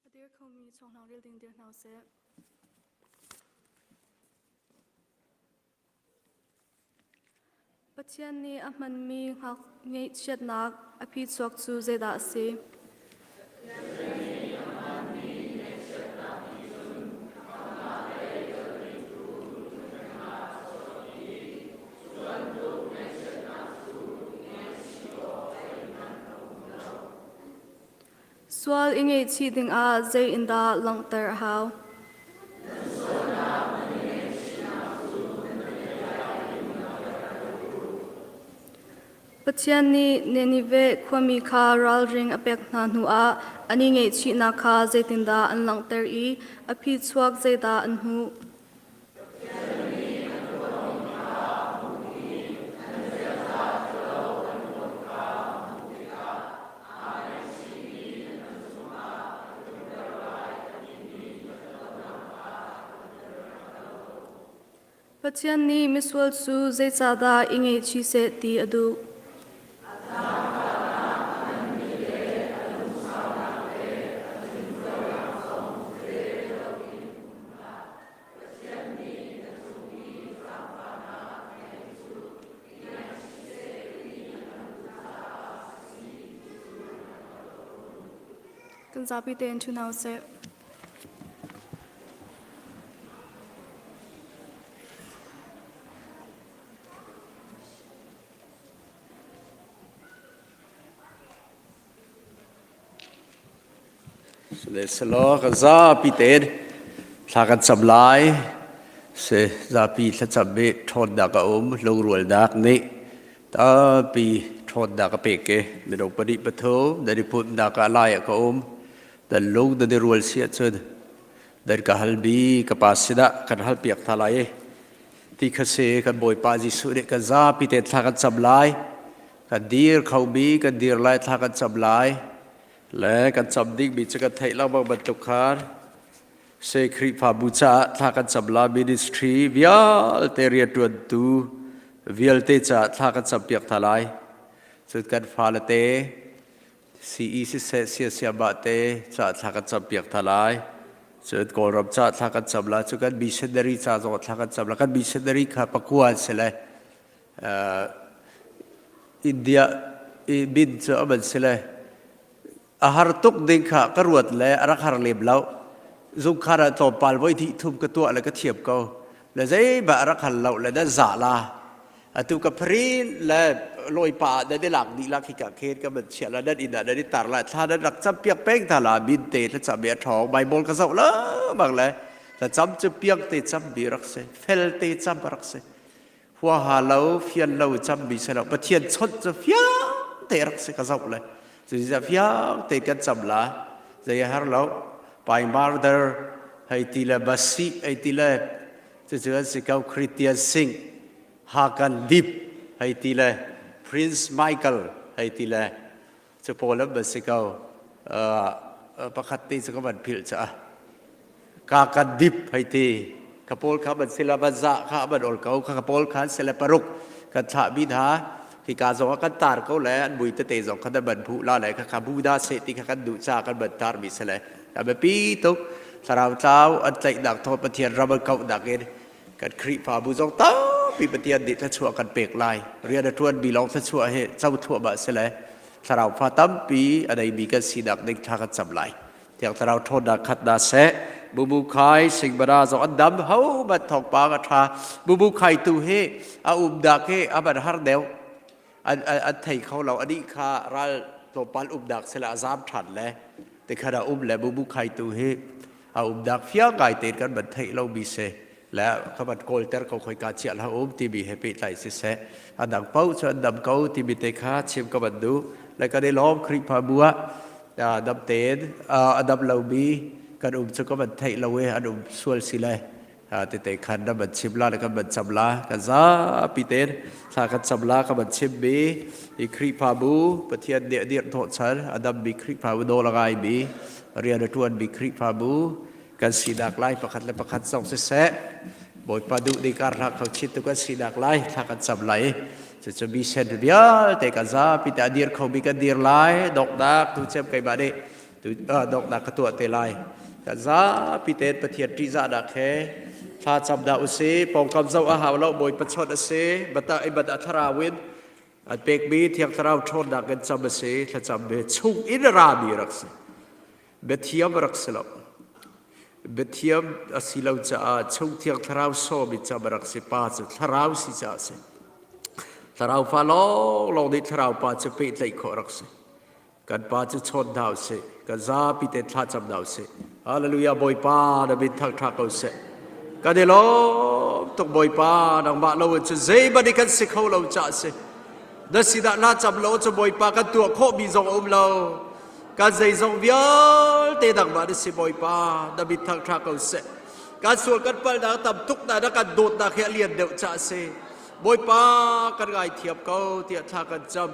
[SPEAKER 3] A dir khomi chawhlang rel ding dir hna usih. Pathian nih a hmanmi ngaihchiatnak a phichuak cu zeidah a si? Sual i ngaihchih dingah zei in dah langhter a hau? Pathian nih Nineveh khuami kha ralring a pek hna hnuah an i ngaihchihnak kha zeitindah an langhter i a phichuak zeidah an hmuh? Pathian nih misual cu zeicahdah i ngaihchih seh ti a duh? Kan zapi tein ṭhu hna usih.
[SPEAKER 7] Sihmanhsehlaw kan zapi tein thla kan cam lai. Si zapi thlacam i ṭhawnnak a um, lungrualnak nih tampi ṭhawnnak a pek i minung pahnih pathum nan i pumhnak ah lai ah ka um. Nan lung nan i rual si ahcun nan ka halmi ka pa sinah kan halpiak hna lai i ti kha si kan Bawipa Jesuh nih kan zapi tein thla kan cam lai. Kan dir khomi kan dir lai thla kan cam lai. Le kan cam dingmi cu kan theih lengmang bantuk khan se Khrihfabu caah thla kan cam la ministry vialte rianṭuantu vialte caah thla kan campiak hna lai. Cun kan fale te CE siseh siasiamah te caah thla kan campiak hna lai. Cun Kawlram caah thla kan cam la. Cun kan missionary ca zong thla kan cam la. Kan missionary kha pakua an si le India i min cu a man si le a har tuk ding kha ka ruat le a rak har lem lo. Zungkhar ah tlawmpal voi hnih thum ka tuah le ka thiam ko. Le zeihmah a rak hal lo le nan za la. Atu ka pharin le lawipa ah nan i lak dih la khika khen ka man chia la nan inn ah nan i tar la thla nan rak cam piak peng ta la min te thlacam i a ṭhawng Bible ka zoh lengmang le thlacam cu piang te cam mi rak si fel te cam rak si huaha lo fian lo cam mi si lo Pathian chawnh cu fiang te rak si ka zoh le cuticah fiang te kan cam la zei a har lo pai marder hei ti le basi hei ti le Cucu an si ko Christian Singh Hakan Dip hei ti le Prince Michael hei ti le cu pawl an van si ko. Pakhat te cu ka van philh caah Kakan Dip hei ti ka pawl kha van si la van zah kha van ol ko ka pawl kha an si le paruk kan thlah mi hna hika zong ah kan tar ko le an mui tete zong kha nan van phuh la le kha kha Buddha seh ti kha kan duh ca kan van tar mi si le A biapi tuk. Thlarau tlau an tlaihnak thawng Pathian ram an kauhnak in kan Khrihfabu zong tampi Pathian nih thluachuah kan pek lai. Rian a ṭuanmi lawng thluachuah hi co thluahmah si le thlarau fa tampi a neimi kan sinak ding thla kan cam lai. Thiang Thlarau ṭhawnnak khat hna seh. Bubu khai singbara zong an dam ho bat thawngpang a ṭha. Bubu khai tu hi a umnak hi a van har deuh. An thei kho lo anih kha ral tlawmpal umnak sila a zam ṭhan le tikhan a um le bubu khaitu hi a umnak fiang ngai tein kan van theih lomi si le ka van kawlter ko khoika chiah hlah um timi he pehtlai siseh a dang paoh cu an dam ko timi te kha chim ka van duh le kan i lawm Khrihfabu ah dam tein a dam lomi kan um cu ka van theih lo i an um sual si le tete khan na van chim la le kan van cam la kan zapi tein thla kan cam la ka van chim mi i Khrihfabu Pathian nih a dirh hnawhchan a dammi Khrihfabu nawl a ngaimi rian a ṭuanmi Khrihfabu kan sinak lai pakhat le pakhat zong siseh Bawipa duh ding kar hla kho chin tu kan sinak lai thla kan cam lai cucu mi sen vialte kan zapi te a dir khomi kan dir lai donghnak tu cem keimah nih donghnak ka tuah te lai. Kan zapi tein Pathian ṭihzahnak he thla cam dah usih. Pawngkam zoh a hau lo, Bawipa chawnh a si. Bata i bat a thlarau in an pekmi Thiang Thlarau ṭhawnnak in cam a si. Thlacam ve chung in rami rak si. Biathiam rak si lo. Biathiam a si lo caah chung Thiang Thlarau sawm in cam rak si. Pa cu thlarau si caah si. Thlarau fa lawnglawng nih thlarau pa cu pehtlaih khawh rak si. Kan pa cu chawn hna usih. Kan zapi te thlacam hna usih. Hallelujah Bawipa na min thangṭha ko seh. Kan i lawm tuk Bawipa nangmah lo in cun zeihmanh i kan si kho lo caah si. Na sinah la cam lo cu Bawipa kan tuah khawhmi zong a um lo. Kan zeizong vialte nangmah na si Bawipa, na min thangṭha ko seh. Kan sual kan palhnak tam tuk na na kan dawtnak hi a lian deuh caah a si. Bawipa kan ngaithiam ko tiah thla kan cam.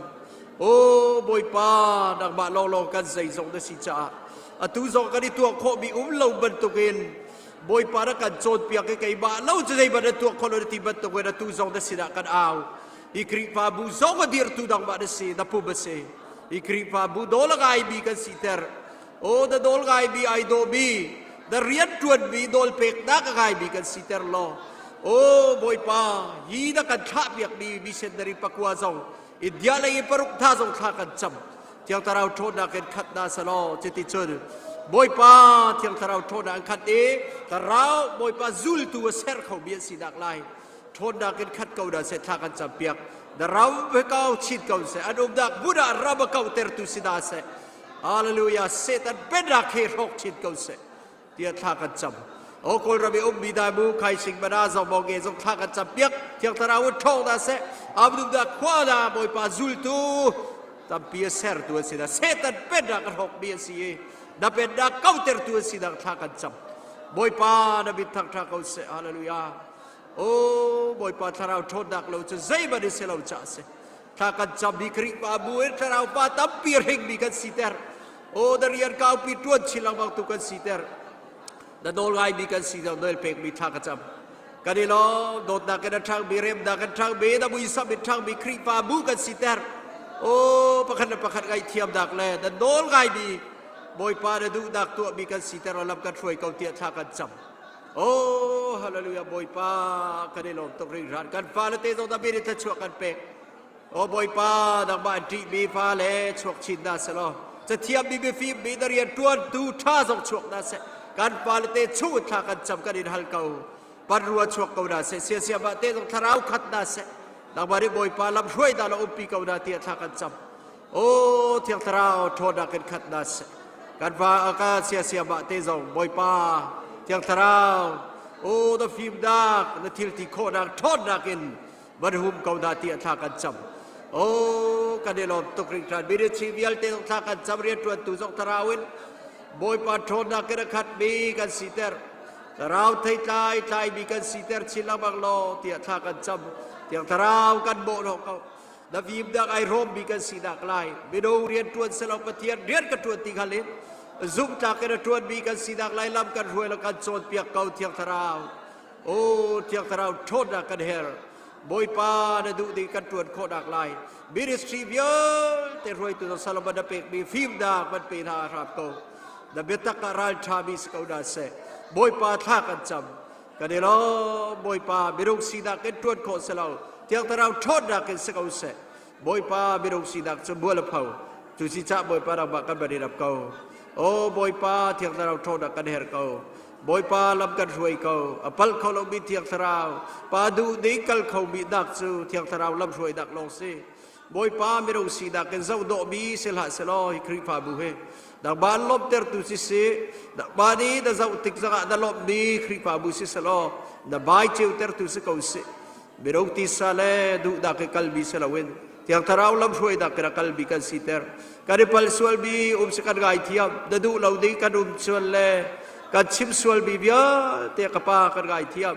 [SPEAKER 7] O Bawipa, nangmah lawnglawng kan zeizong na si caah atu zong kan i tuah khawhmi um lo bantukin Bawipa na kan cawnpiak i keimah lo cu zeihmanh na tuah khawh lo na ti bantukin atu zong na sinah kan au. Hi Khrihfabu zong a dirtu nangmah na si, na pum a si. Hi Khrihfabu dawl a ngaimi kan siter. O na dawl ngaimi ai dawmi, na rianṭuanmi nawl peknak a ngaimi kan siter law. O Bawipa, hi na kan thlahpiakmi missionary pakua zong India lei i paruk hna zong thla kan cam. Thiang Thlarau ṭhawnnak in khat hna selaw cuticun Bawipa Thiang Thlarau ṭhawnnak in khat i Thlarau Bawipa zultu a ser khomi an sinak lai ṭhawnnak in khat ko hna seh thla kan campiak. Na ram he kau chin ko seh an umnak hmun ah ram a kautertu si hna seh. Hallelujah Satan pennak he hrawk chin ko seh. Tiah thla kan cam. O Kawlram i ummi dai mu khaising bana zong mo nge zong thla kan cam piak Thiang Thlarau in ṭhawng dah seh amdum dah khua dah Bawipa zultu tampi a sertu an si dah Satan pennak a hrawkmi an si i na pennak kautertu an si dah thla kan cam Bawipa na min thangṭha ko seh hallelujah O Bawipa Thlarau ṭhawnnak lo cu zeihmanh in si lo caah si thla kan cam hi Khrihfabu in thlarau pa tampi hringmi kan siter o na rian kaupi ṭuan chin lengmang tu kan siter na nawl ngaimi kan si nawl pekmi thla ka cam kan i lawm dawtnak in a ṭhangmi remnak in ṭhangmi na muisam in ṭhangmi Khrihfabu kan siter o pakhat le pakhat ngaihthiamnak le na nawl ngaimi Bawipa na duhnak tuahmi kan siter lam kan hruai ko tiah thla kan cam Oh, hallelujah, Bawipa, kan i lawm tuk hringhran. Kan fale te zong David in thluachuah kan pek. Oh Bawipa, nangmah an ṭihmi fale chuak chin hna selaw, cathiammi mifim mi na rian ṭuantu ṭha zong chuak hna seh. Kan fale te chung in thla kan cam kan in hal ko. Panrua chuak ko hna seh, siasiam ah te zong thlarau khat hna seh. Nangmah nih Bawipa lam hruai hna law umpi ko hna tiah thla kan cam. O Thiang Thlarau ṭhawnnak in khat na seh. Kan fa ka siasia mah te zong Bawipa Thiang Thlarau o na fimnak na thil ti khawhnak ṭhawnnak in van hum ko hna tiah thla kan cam. O kan i lawm tuk hringhran ministry vialte zong thla kan cam rianṭuantu zong thlarau in Bawipa ṭhawnnak in a khatmi kan siter. Thlarau theitlai tlaimi kan siter chin lengmang law tiah thla kan cam. Thiang Thlarau kan bawh ko. Na fimnak ai hrawmmi kan sinak lai mino rian ṭuan selaw Pathian rian ka ṭuan ti hngal in zumhtlak in a ṭuanmi kan sinak lai lam kan hruai lo kan cawnpiak ko Thiang Thlarau. O Thiang Thlarau ṭhawnnak kan her. Bawipa na duh ding kan ṭuan khawhnak lai ministry vialte hruaitu Solomon na pekmi fimnak van pe hna hram ko. Na biatak ah ralṭhami si ko hna seh. Bawipa thla kan cam. Kan i lawm Bawipa minung sinak in ṭuan khawh si lo Thiang Thlarau ṭhawnnak in si ko seh Bawipa minung sinak cu mual a pho cu si cah Bawipa nangmah kan van i rap ko O Bawipa Thiang Thlarau ṭhawnnak kan herh ko Bawipa lam kan hruai ko a pal kho lomi Thiang Thlarau pa duh ding kal khomi nak cu Thiang Thlarau lam hruainak lawng si Bawipa minung sinak in zoh dawhmi si hlah selaw hi Khrihfabu hi nangmah an lawmhtertu siseh nangmah nih na zoh tik zongah na lawmhmi Khrihfabu si selaw na bai ceutertu si ko sih minung tisa le duhnak i kalmi si loin Thiang Thlarau lamhruainak in a kalmi kan siter kan i pal sualmi um si kan ngaithiam na duh lo ding kan um sual le kan chim sualmi vialte ka pa kan ngaithiam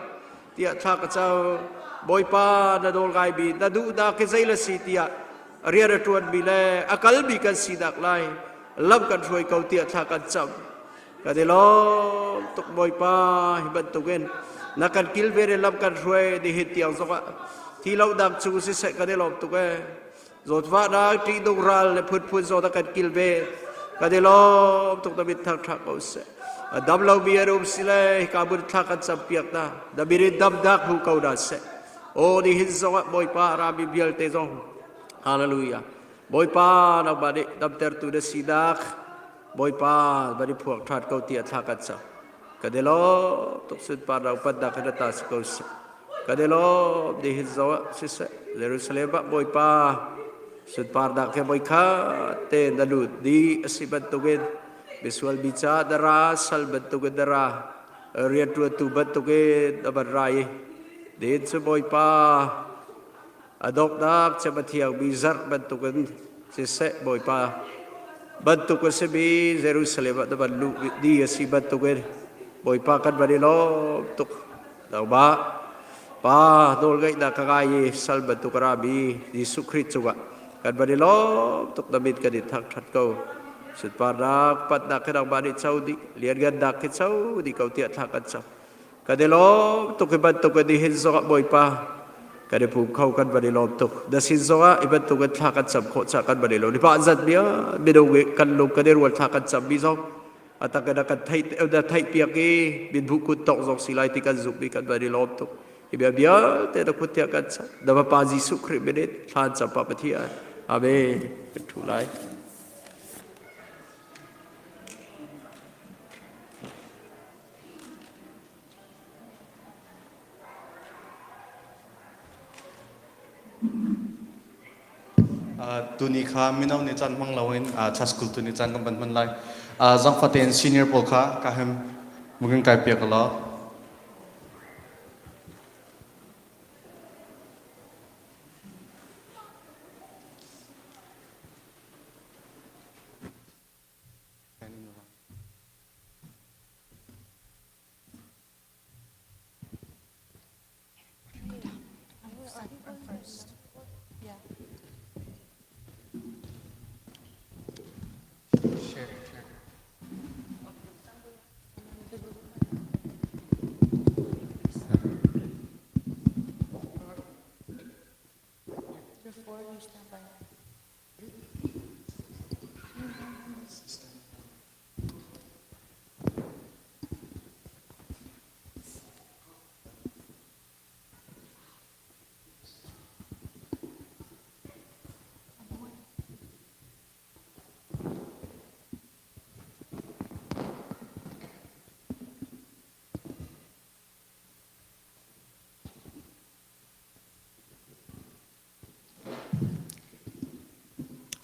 [SPEAKER 7] tiah thla ka cam Bawipa na nawl ngaimi na duhnak hi zei le si tiah rian a ṭuanmi le a kalmi kan sinak lai lam kan hruai ko tiah thla kan cam kan i lawm tuk Bawipa hi bantukin na kan kilven in lam kan hruai nihin tiang zongah thi lo dang chung siseh kan i lawm tuk ee Zawtfahnak, ṭihnung ral le phunphun zawt a kan kilven. Kan i lawm tuk na mit thangṭha ko seh. A dam lomi an um si le hika hmun thla kan campiak hna. Na min in damnak hmu ko hna seh. Aw nihin zongah Bawipa rami vialte zong Hallelujah. Bawipa nangmah nih damtertu na sinak Bawipa van i phuak ṭhan ko tiah thla kan cam. Kan i lawm tuk sunparnak upatnak in a ta si ko seh. Kan i lawm nihin zongah siseh Jerusalem ah Bawipa sunparnak he voikhat te na lut dih a si bantukin misual mi caah na ra sal bantukin na ra rianṭuantu bantukin na van ra i nihin cu Bawipa. A dawtnak cem a thiangmi zarh bantukin siseh Bawipa bantuk a simi Jerusalem ah na van luh ni a si bantukin Bawipa kan van i lawm tuk. Nangmah Pa nawlngaihnak ka ngai i sal bantuk a rami Jesuh Khrih cungah kan van i lawm tuk na min kan in thangṭhat ko. Sunparnak patnak hi nangmah nih co dih, lianngannak hi co dih ko tiah thla kan cam. Kan i lawm tuk hi bantuk in nihin zongah Bawipa kan i pum kho kan van i lawm tuk. Na sin zongah i bantuk in thla kan cam khawh caah kan van i lawm. Nipah zat bia minung i kan lung kan i rual thla kan cam mi zong a tak in a kan theih na theih piak i minbu kut tawk zong si lai ti kan zumh i kan van i lawm tuk. Hi bia vialte na kut tiah kan chan. Na Fapa Jesuh Khrih min in thla an cam pa Pathian. Amen. Kan thu lai.
[SPEAKER 8] Tuni kha mino nih caan hmang loin cha school tuni caan kan van hman lai. Zangfa tein senior pawl kha ka hem mungin kai piak law.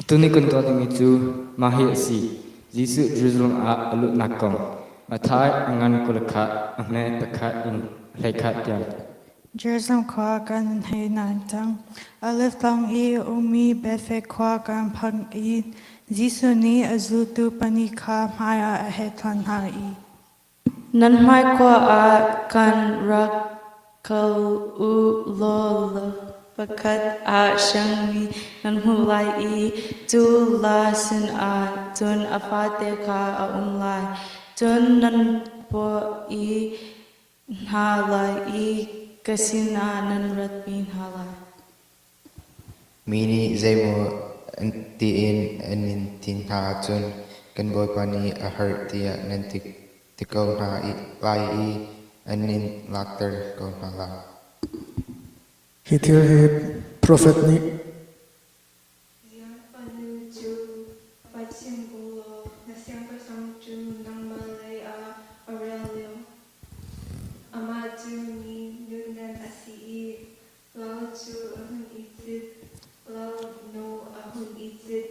[SPEAKER 9] Tuni kan tuah dingmi cu mah hi a si. Jesuh Jerusalem ah a luhnak kong. Matthai a ngan 21 a hme pakhat in 11 tiang.
[SPEAKER 10] Jerusalem khua kan hei nan cang. Olive tlang i a ummi Bethphage khua kan phak i Jesuh nih a zultu pahnih kha hmaiah a hei thawn hna i
[SPEAKER 3] Nan hmaikhua ah kan rak kal u law pakhat ah siangmi nan hmuh lai i cu la sinah cun a fate kha a um lai. Cun nan paw i hna lai i ka sinah nan ratpi hna lai.
[SPEAKER 11] Mi nih zeimaw tiin an in ti hna ahcun kan Bawipa nih a herh tiah nan ti ko hna lai i an in lakter ko hna lai.
[SPEAKER 12] Hi thil hi profet nih
[SPEAKER 13] Zion fanu cu va chim u law na siangpahrang cu nangmah lei ah a rel lio. Amah cu mi nunnem a si i Lal cu a hun i cit, lal nu a hun i cit,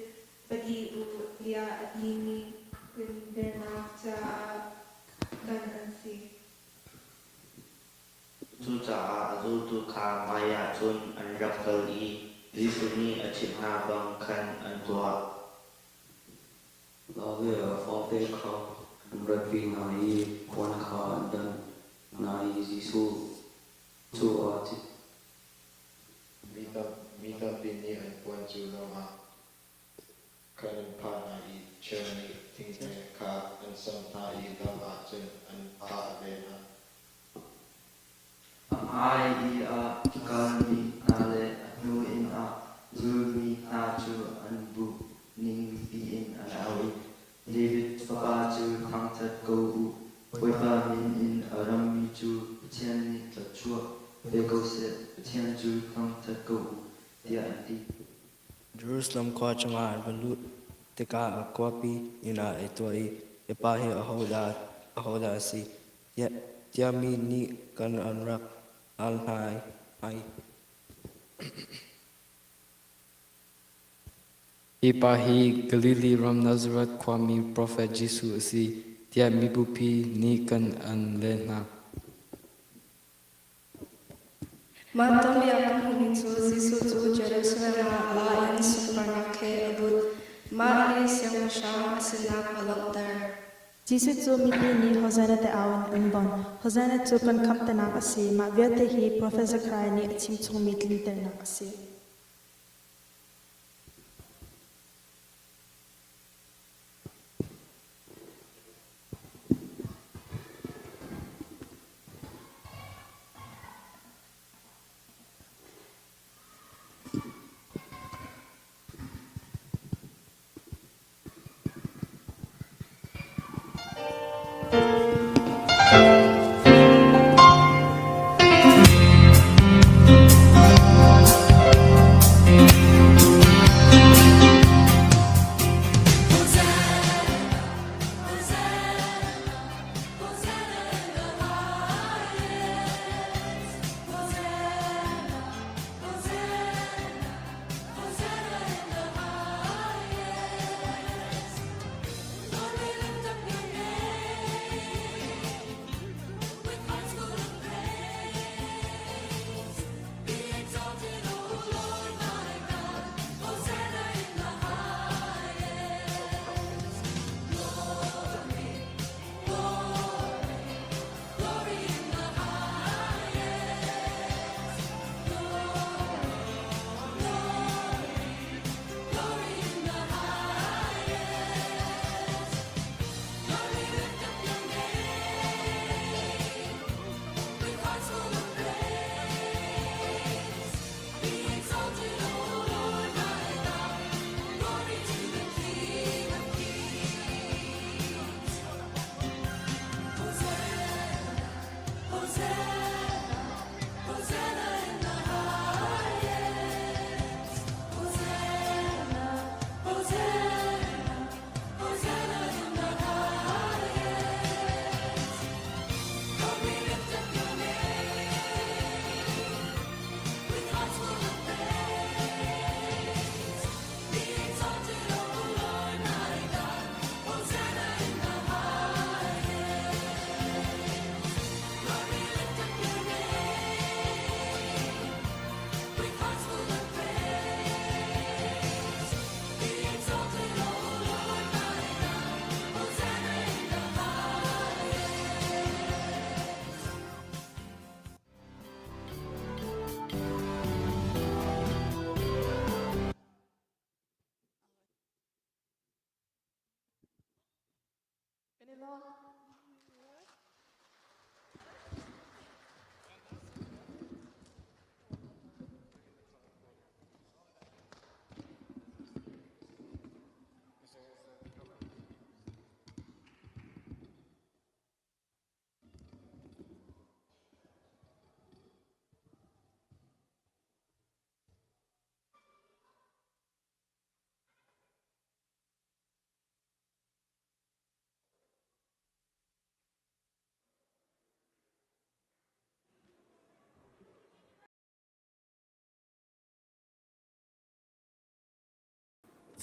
[SPEAKER 13] va dih u tiah a timi tlinternak caah kan an si.
[SPEAKER 14] Cucaah a zultu kha hmaiah cun an rak kal i Jesuh nih a chimh hna bang khan an tuah.
[SPEAKER 15] Lal le a fate kha an ratpi hna i puan kha an danh hna i Jesuh cu aa cit.
[SPEAKER 11] Mi tampi nih an puan cu lawng ah khan an phah hna i cheu nih thingte kha an samh hna i lam ah cun an phah ve hna.
[SPEAKER 14] A hmai i a kalmi hna le a hnu in a zulmi hna cu an bu ningpi in an au i, David Fapa cu thangṭhat ko u! Bawipa min in a rammi cu Pathian nih thluachuah pe ko seh! Pathian cu thangṭhat ko u, tiah an ti.
[SPEAKER 16] Jerusalem khua chungah an va luh tikah a khuapi inn ah a tuah i, Hi pa hi ahodah a si? tiah mi nih kan an rak al hna ai.
[SPEAKER 9] Hi pa hi Galilee ram Nazareth khuami profet Jesuh a si, tiah mibupi nih kan an leh hna.
[SPEAKER 3] Mah tuanbia kan hmuhmi cu Jesuh cu Jerusalem ah la in sunparnak he a lut. Mah nih siangpahrang a sinak a langhter.
[SPEAKER 17] Jesuh cu mipi nih Hosanna te au in an bon. Hosanna cu kan khamhnak a si. Mah vialte hi profet Zekhariah nih a chimchungmi tlinternak a si.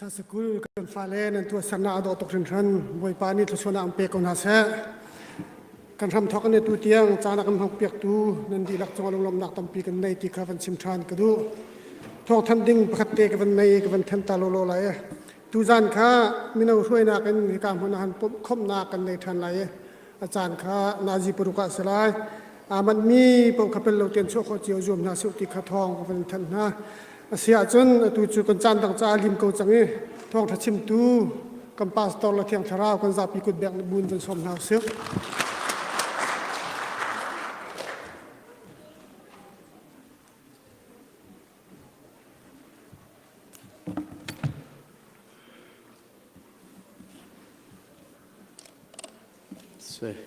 [SPEAKER 1] Sakul kan fale nan tuahsernak a dawh tuk hringhran. Bawipa nih thluachuahnak an pek ko hna seh. Kan hram thawk in tu tiang caan a kan hmangpiaktu nan dihlak cungah lunglawmhnak tampi kan nei ti kha van chim ṭhan ka duh. Thawngthanh ding pakhat te ka van nei ka van then ta lawlaw lai. Tuzan kha mino hruainak in hika hmun ah han khawmhnak kan nei ṭhan lai i a caan kha nazi paruk ah a si lai. Aa manhmi paoh kha pel lo tein chuah khawh cio zuam hna seh ti kha thawng ka van thanh hna. A si ahcun atu cu kan caan dang caah lim ko cang i thawngṭha chimtu kan pastor le Thiang Thlarau kan zapi kut bek buin van sawm hna usih.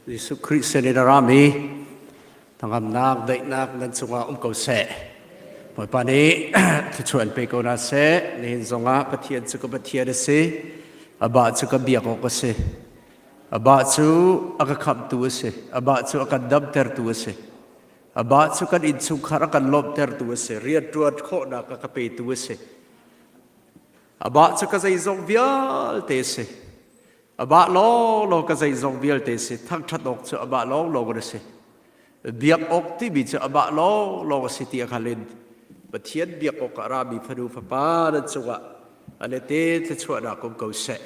[SPEAKER 7] Jesuh Khrih sin in a rami thangamnak daihnak nan cungah um ko seh. Bawipa nih thluachuah in pe ko hna seh. Nihin zongah Pathian cu ka Pathian a si. Abah cu ka biak awk a si. Abah cu a ka khamhtu a si. Abah cu a kan damtertu a si. Amah cu kan innchungkhar a kan lawmhtertu a si, rianṭuan khawhnak a ka petu a si. Amah cu ka zeizong vialte a si. Amah lawnglawng ka zeizong vialte a si. Thangṭhat awk cu amah lawnglawng a si. Biak awk timi cu amah lawnglawng a si ti a hngal in Pathian biak awk ah rami fanu fapa nan cungah a lete thluachuahnak um ko seh.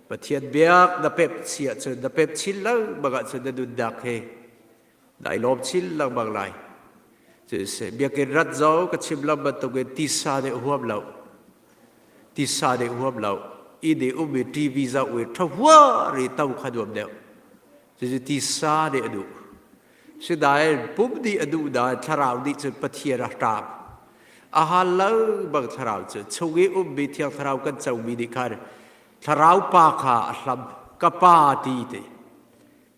[SPEAKER 7] Pathian biak na pep si ahcun na pep chin lengmang ahcun na nunnak he dai lawm chin lengmang lai. Cu biakinn rat zo ka chim lam bantukin tisa nih huam lo. Tisa nih huam lo. Inn i um i TV zoh i ṭhahua ri to kha nuam deuh. Cucu tisa nih a duh. Sinain pum nih a duh nain thlarau nih cun Pathian a hram. A hal lo bang thlarau cu chung i ummi thiang thlarau kan comi nih khan thlarau pa kha a hlam ka pa ti te.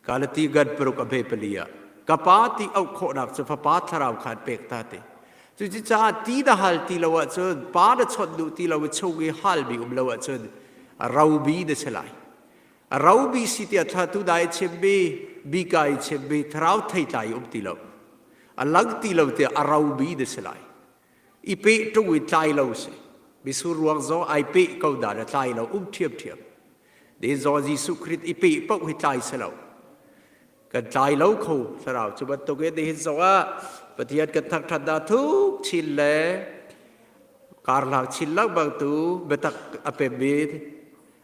[SPEAKER 7] Galati gan paruk a hme pali ah ka pa ti auh khawhnak cu fapa thlarau khan pek ta te. Cucaah ti na hal ti lo ahcun pa na chawnh duh ti lo i chung i halmi um lo ahcun robi na si lai. A robi si tiah thla tu dai chimmi bika i chimmi thlarau theitlai um ti lo. A lang ti lo tiah a robi na si lai. I peh ṭung i tlai lo si. Misur ruang zong ai peh ko dan a tlai lo um ṭhiamṭhiam. Ni zaw Jesuh Khrist i peh paoh hi tlai si lo. Kan tlai lo kho thlarau cu bantuk in nihin zongah Pathian kan thangṭhat dah thuk chin le karhlang chin lengmang tu biatak a pemmi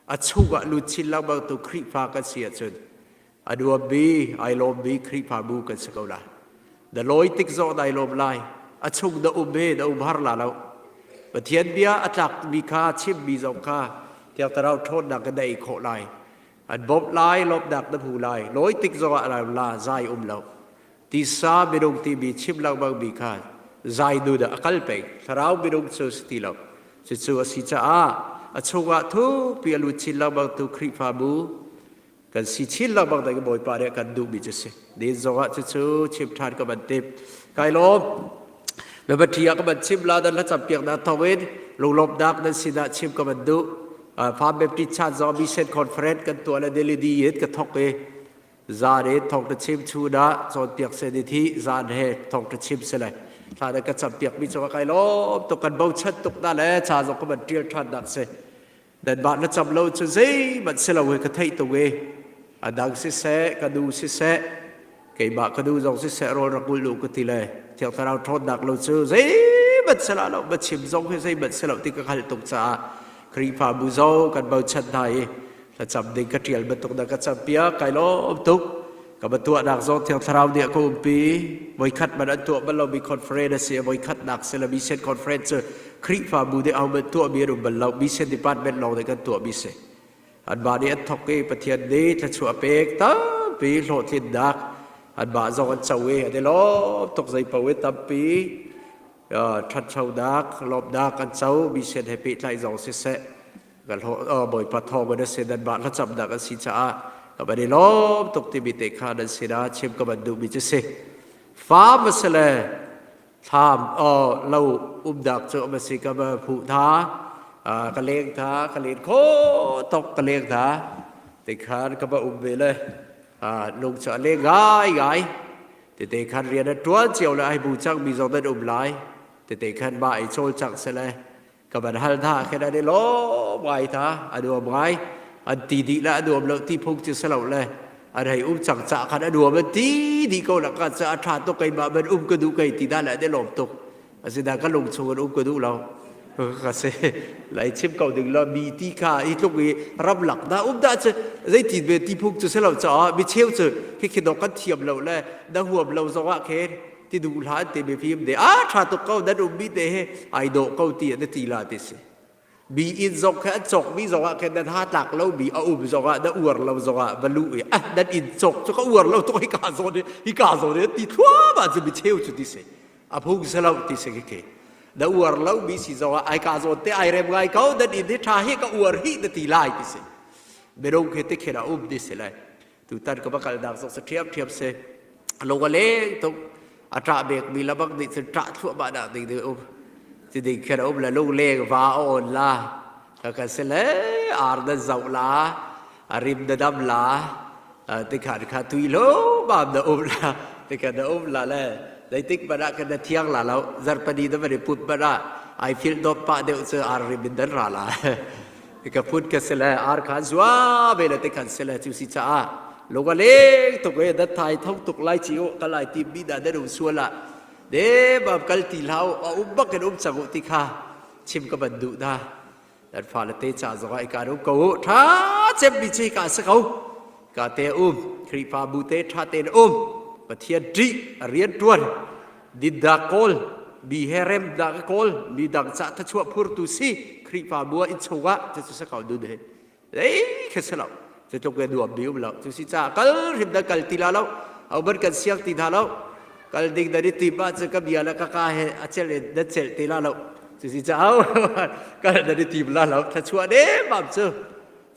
[SPEAKER 7] a chungah lut chin lengmang tu Khrihfa kan si ahcun a nuammi ai lawmmi Khrihfabu kan si ko lai. Na lawi tik zong dai lawm lai. A chung na um he na um har la lo. Pathian bia a tlakmi kha chimmi zong kha Thiang Thlarau ṭhawnnak in na ei khawh lai. An bawmh lai, lawmhnak na hmu lai. Lawi tik zongah la la zai um lo. Tisa minung timi chim lengmang mi kha zai nun ah a kal peng. Thlarau minung cu si ti lo. Cucu a si caah a chungah thukpi a lut chin lengmang tu Khrihfabu kan si chin lengmang ding Bawipa nih a kan duhmi cu si. Ni zongah cucu chim ṭhan ka van timh. Kai lawm. Biabaṭi ah ka van chim la dan hlacam piaknak thawngin lunglawmhnak nan sinah chim ka van duh. Farm Baptist Church zong Mission Conference kan tuah le Delhi in ka thok i zan in thong ka chim chun ah cawnpiak se ni thi zan he thong ka chim se le thla na ka cam piak mi cungah kai lawm tuk kan bochan tuk na le cha zong ka van ṭial ṭhan nak si nanmah na cam lo cu zeihmanh si lo hi ka theih tung i a dang siseh ka nu siseh keimah ka nu zong siseh rawl rak ulh u ka ti le thiang thlarau ṭhawnnak lo cu zeihmanh si lo ma chim zong hi zeihmanh si lo ti ka hngalh tuk caah Khrihfabu zong kan bochan hna i thlacam ding ka ṭial bantuk na ka campiak kai lawm tuk ka va tuahnak zong thiang thlarau nih a ka umpi voikhat man an tuah bal lomi conference a si voikhatnak si le mission conference cu Khrihfabu nih ahohmanh tuahmi an um bal lo mission department lawng nih kan tuahmi si anmah nih an thawk i Pathian nih thluachuah pek tampi hlawhtlinnak anmah zong an co i an i lawm tuk zei paoh i tampi ṭhanchonak lawmhnak an co mission he pehtlai zong siseh kan hlawh Bawipa thawng in a si nanmah thlacamnak an si caah ka van i lawm tuk timi te kha nan sinah chim ka van duhmi cu si faam a si le thlam lo umnak cu a si ka va phuh tha ka leng tha ka len kho tok ka leng tha te khan ka va um ve le lung cu a leng ngai ngai tete khan rian a ṭuan cio le ai bu cang mi zong nan um lai tete khan ma i cawl cang se le ka van hal hna khin an i lawm ngai ta a nuam ngai an ti dih le a nuam lo ti phung cu si lo le an hei um cang ca khan a nuam an ti dih ko la ka ca a ṭha tuk keimah man um ka duh kei ti dah le an i lawm tuk asinain ka lung chung in um ka duh lo ka si lai chim ko ding lo mi ti kha hi tluk i ramlak dah um dah cu zeitin ve ti phung cu si lo caah mi cheu cu khi khi dok kan thiam lo le na huam lo zong ah khin ti duh hlah ti mi fim de a tha tuk ko nan um mi te he ai dawh ko ti an ti la ti si mi inn zong khe an cawk mi zong ah khin nan ha tlak lo mi a um zong ah na uar lo zong ah va lu i ah nan inn cawk cu ka uar lo tuk hi ka zawn hi ka zawn ti thluahmah cu mi cheu cu ti si a phung si lo ti si khi na uar lo mi si zong ah ai ka zawn te ai rem ngai ko nan inn hi tha hi ka uar hi na ti lai ti si minung khi ti khin a um ti si lai tutan ka va kal nak zong sa ṭhiam ṭhiam si lung a leng tuk a ṭah bek mi labak nih cun ṭah thluahmah nak ding ding um ti ding khin a um le lung leng va a on la ka kan si le ar nan zoh la a rim na dam la tikhan kha tui lo bam na um la tikhan na um la le zeitik man ah kan na thiang la lo zarpani na van i put man ah ai fil dop pa deuh cu ar rim in dan ra la ka phut ka si le ar kha zua ve le te khan si le cu si caah. Lung a leng tuk e dat thai thong tuk lai chi u ka lai tim mi da dan um sual ah de bam kal ti hlah u a um bak in um cang u ti kha chim ka ban duh da. Dan fa le te cha zong ah i ka um ko u. Tha cem mi chi ka sa ko. Ka te um Khrihfabu te tha te um Pathian ṭih a rian ṭuan dindak kawl mi he rem dah ka kawl mi dang ca thachuah phurtu si Khrihfabu ah innchung ah cu sa ko dun he ei kha si lo cu tluk ke nuam mi um lo cu si ca kal hrim da kal ti la lo au ban kan siang ti hna lo kal ding da ni tim ah cu ka bia le ka ka he a cel in na cel ti la lo cu si ca au kal da ni tim la lo thachuah ne mam cu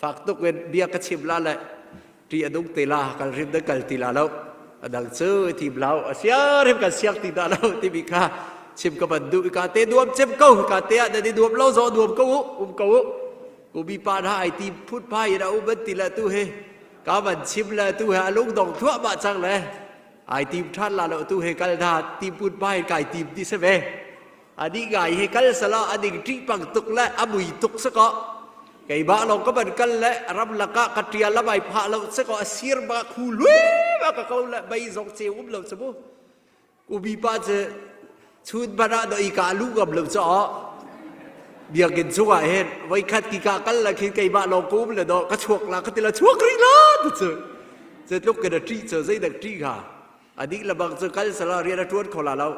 [SPEAKER 7] fak tuk in bia ka chim la le ṭi a dung te la kal hrim da kal ti la lo a dang cu tim lau a sia hrim kan siak ti dah lo timi kha chim ka ban duh ka te nuam cem ko ka te ah na ni nuam lo zo nuam ko u um ko u ubi pa na ai ti phut phai in a um an ti la tu he ka van chim la tu he a lung dong thluah mah cang le ai tim ṭhan la lo tu he kal na ti phut phai kai tim ti se ve ani ngai he kal sala aning ṭih pang tuk le a mui tuk se ko keimah lawng ka ban kal le ram lakah ka ṭial la mai phah lo se ko a sir ma khu lui ma ka ko le mei zong ceu um lo chu mu ubi pa cu chun ban ah do i ka lu ngam lo cho biakinn chungah hin voikhat ki ka kal la khin keimah lawng ka um le do ka chuak la ka ti la chuak rih la ti cu zeitluk kan a ṭih cu zeidak ṭih hnga a dih lebang cu kal sala rian a ṭuan kho la lo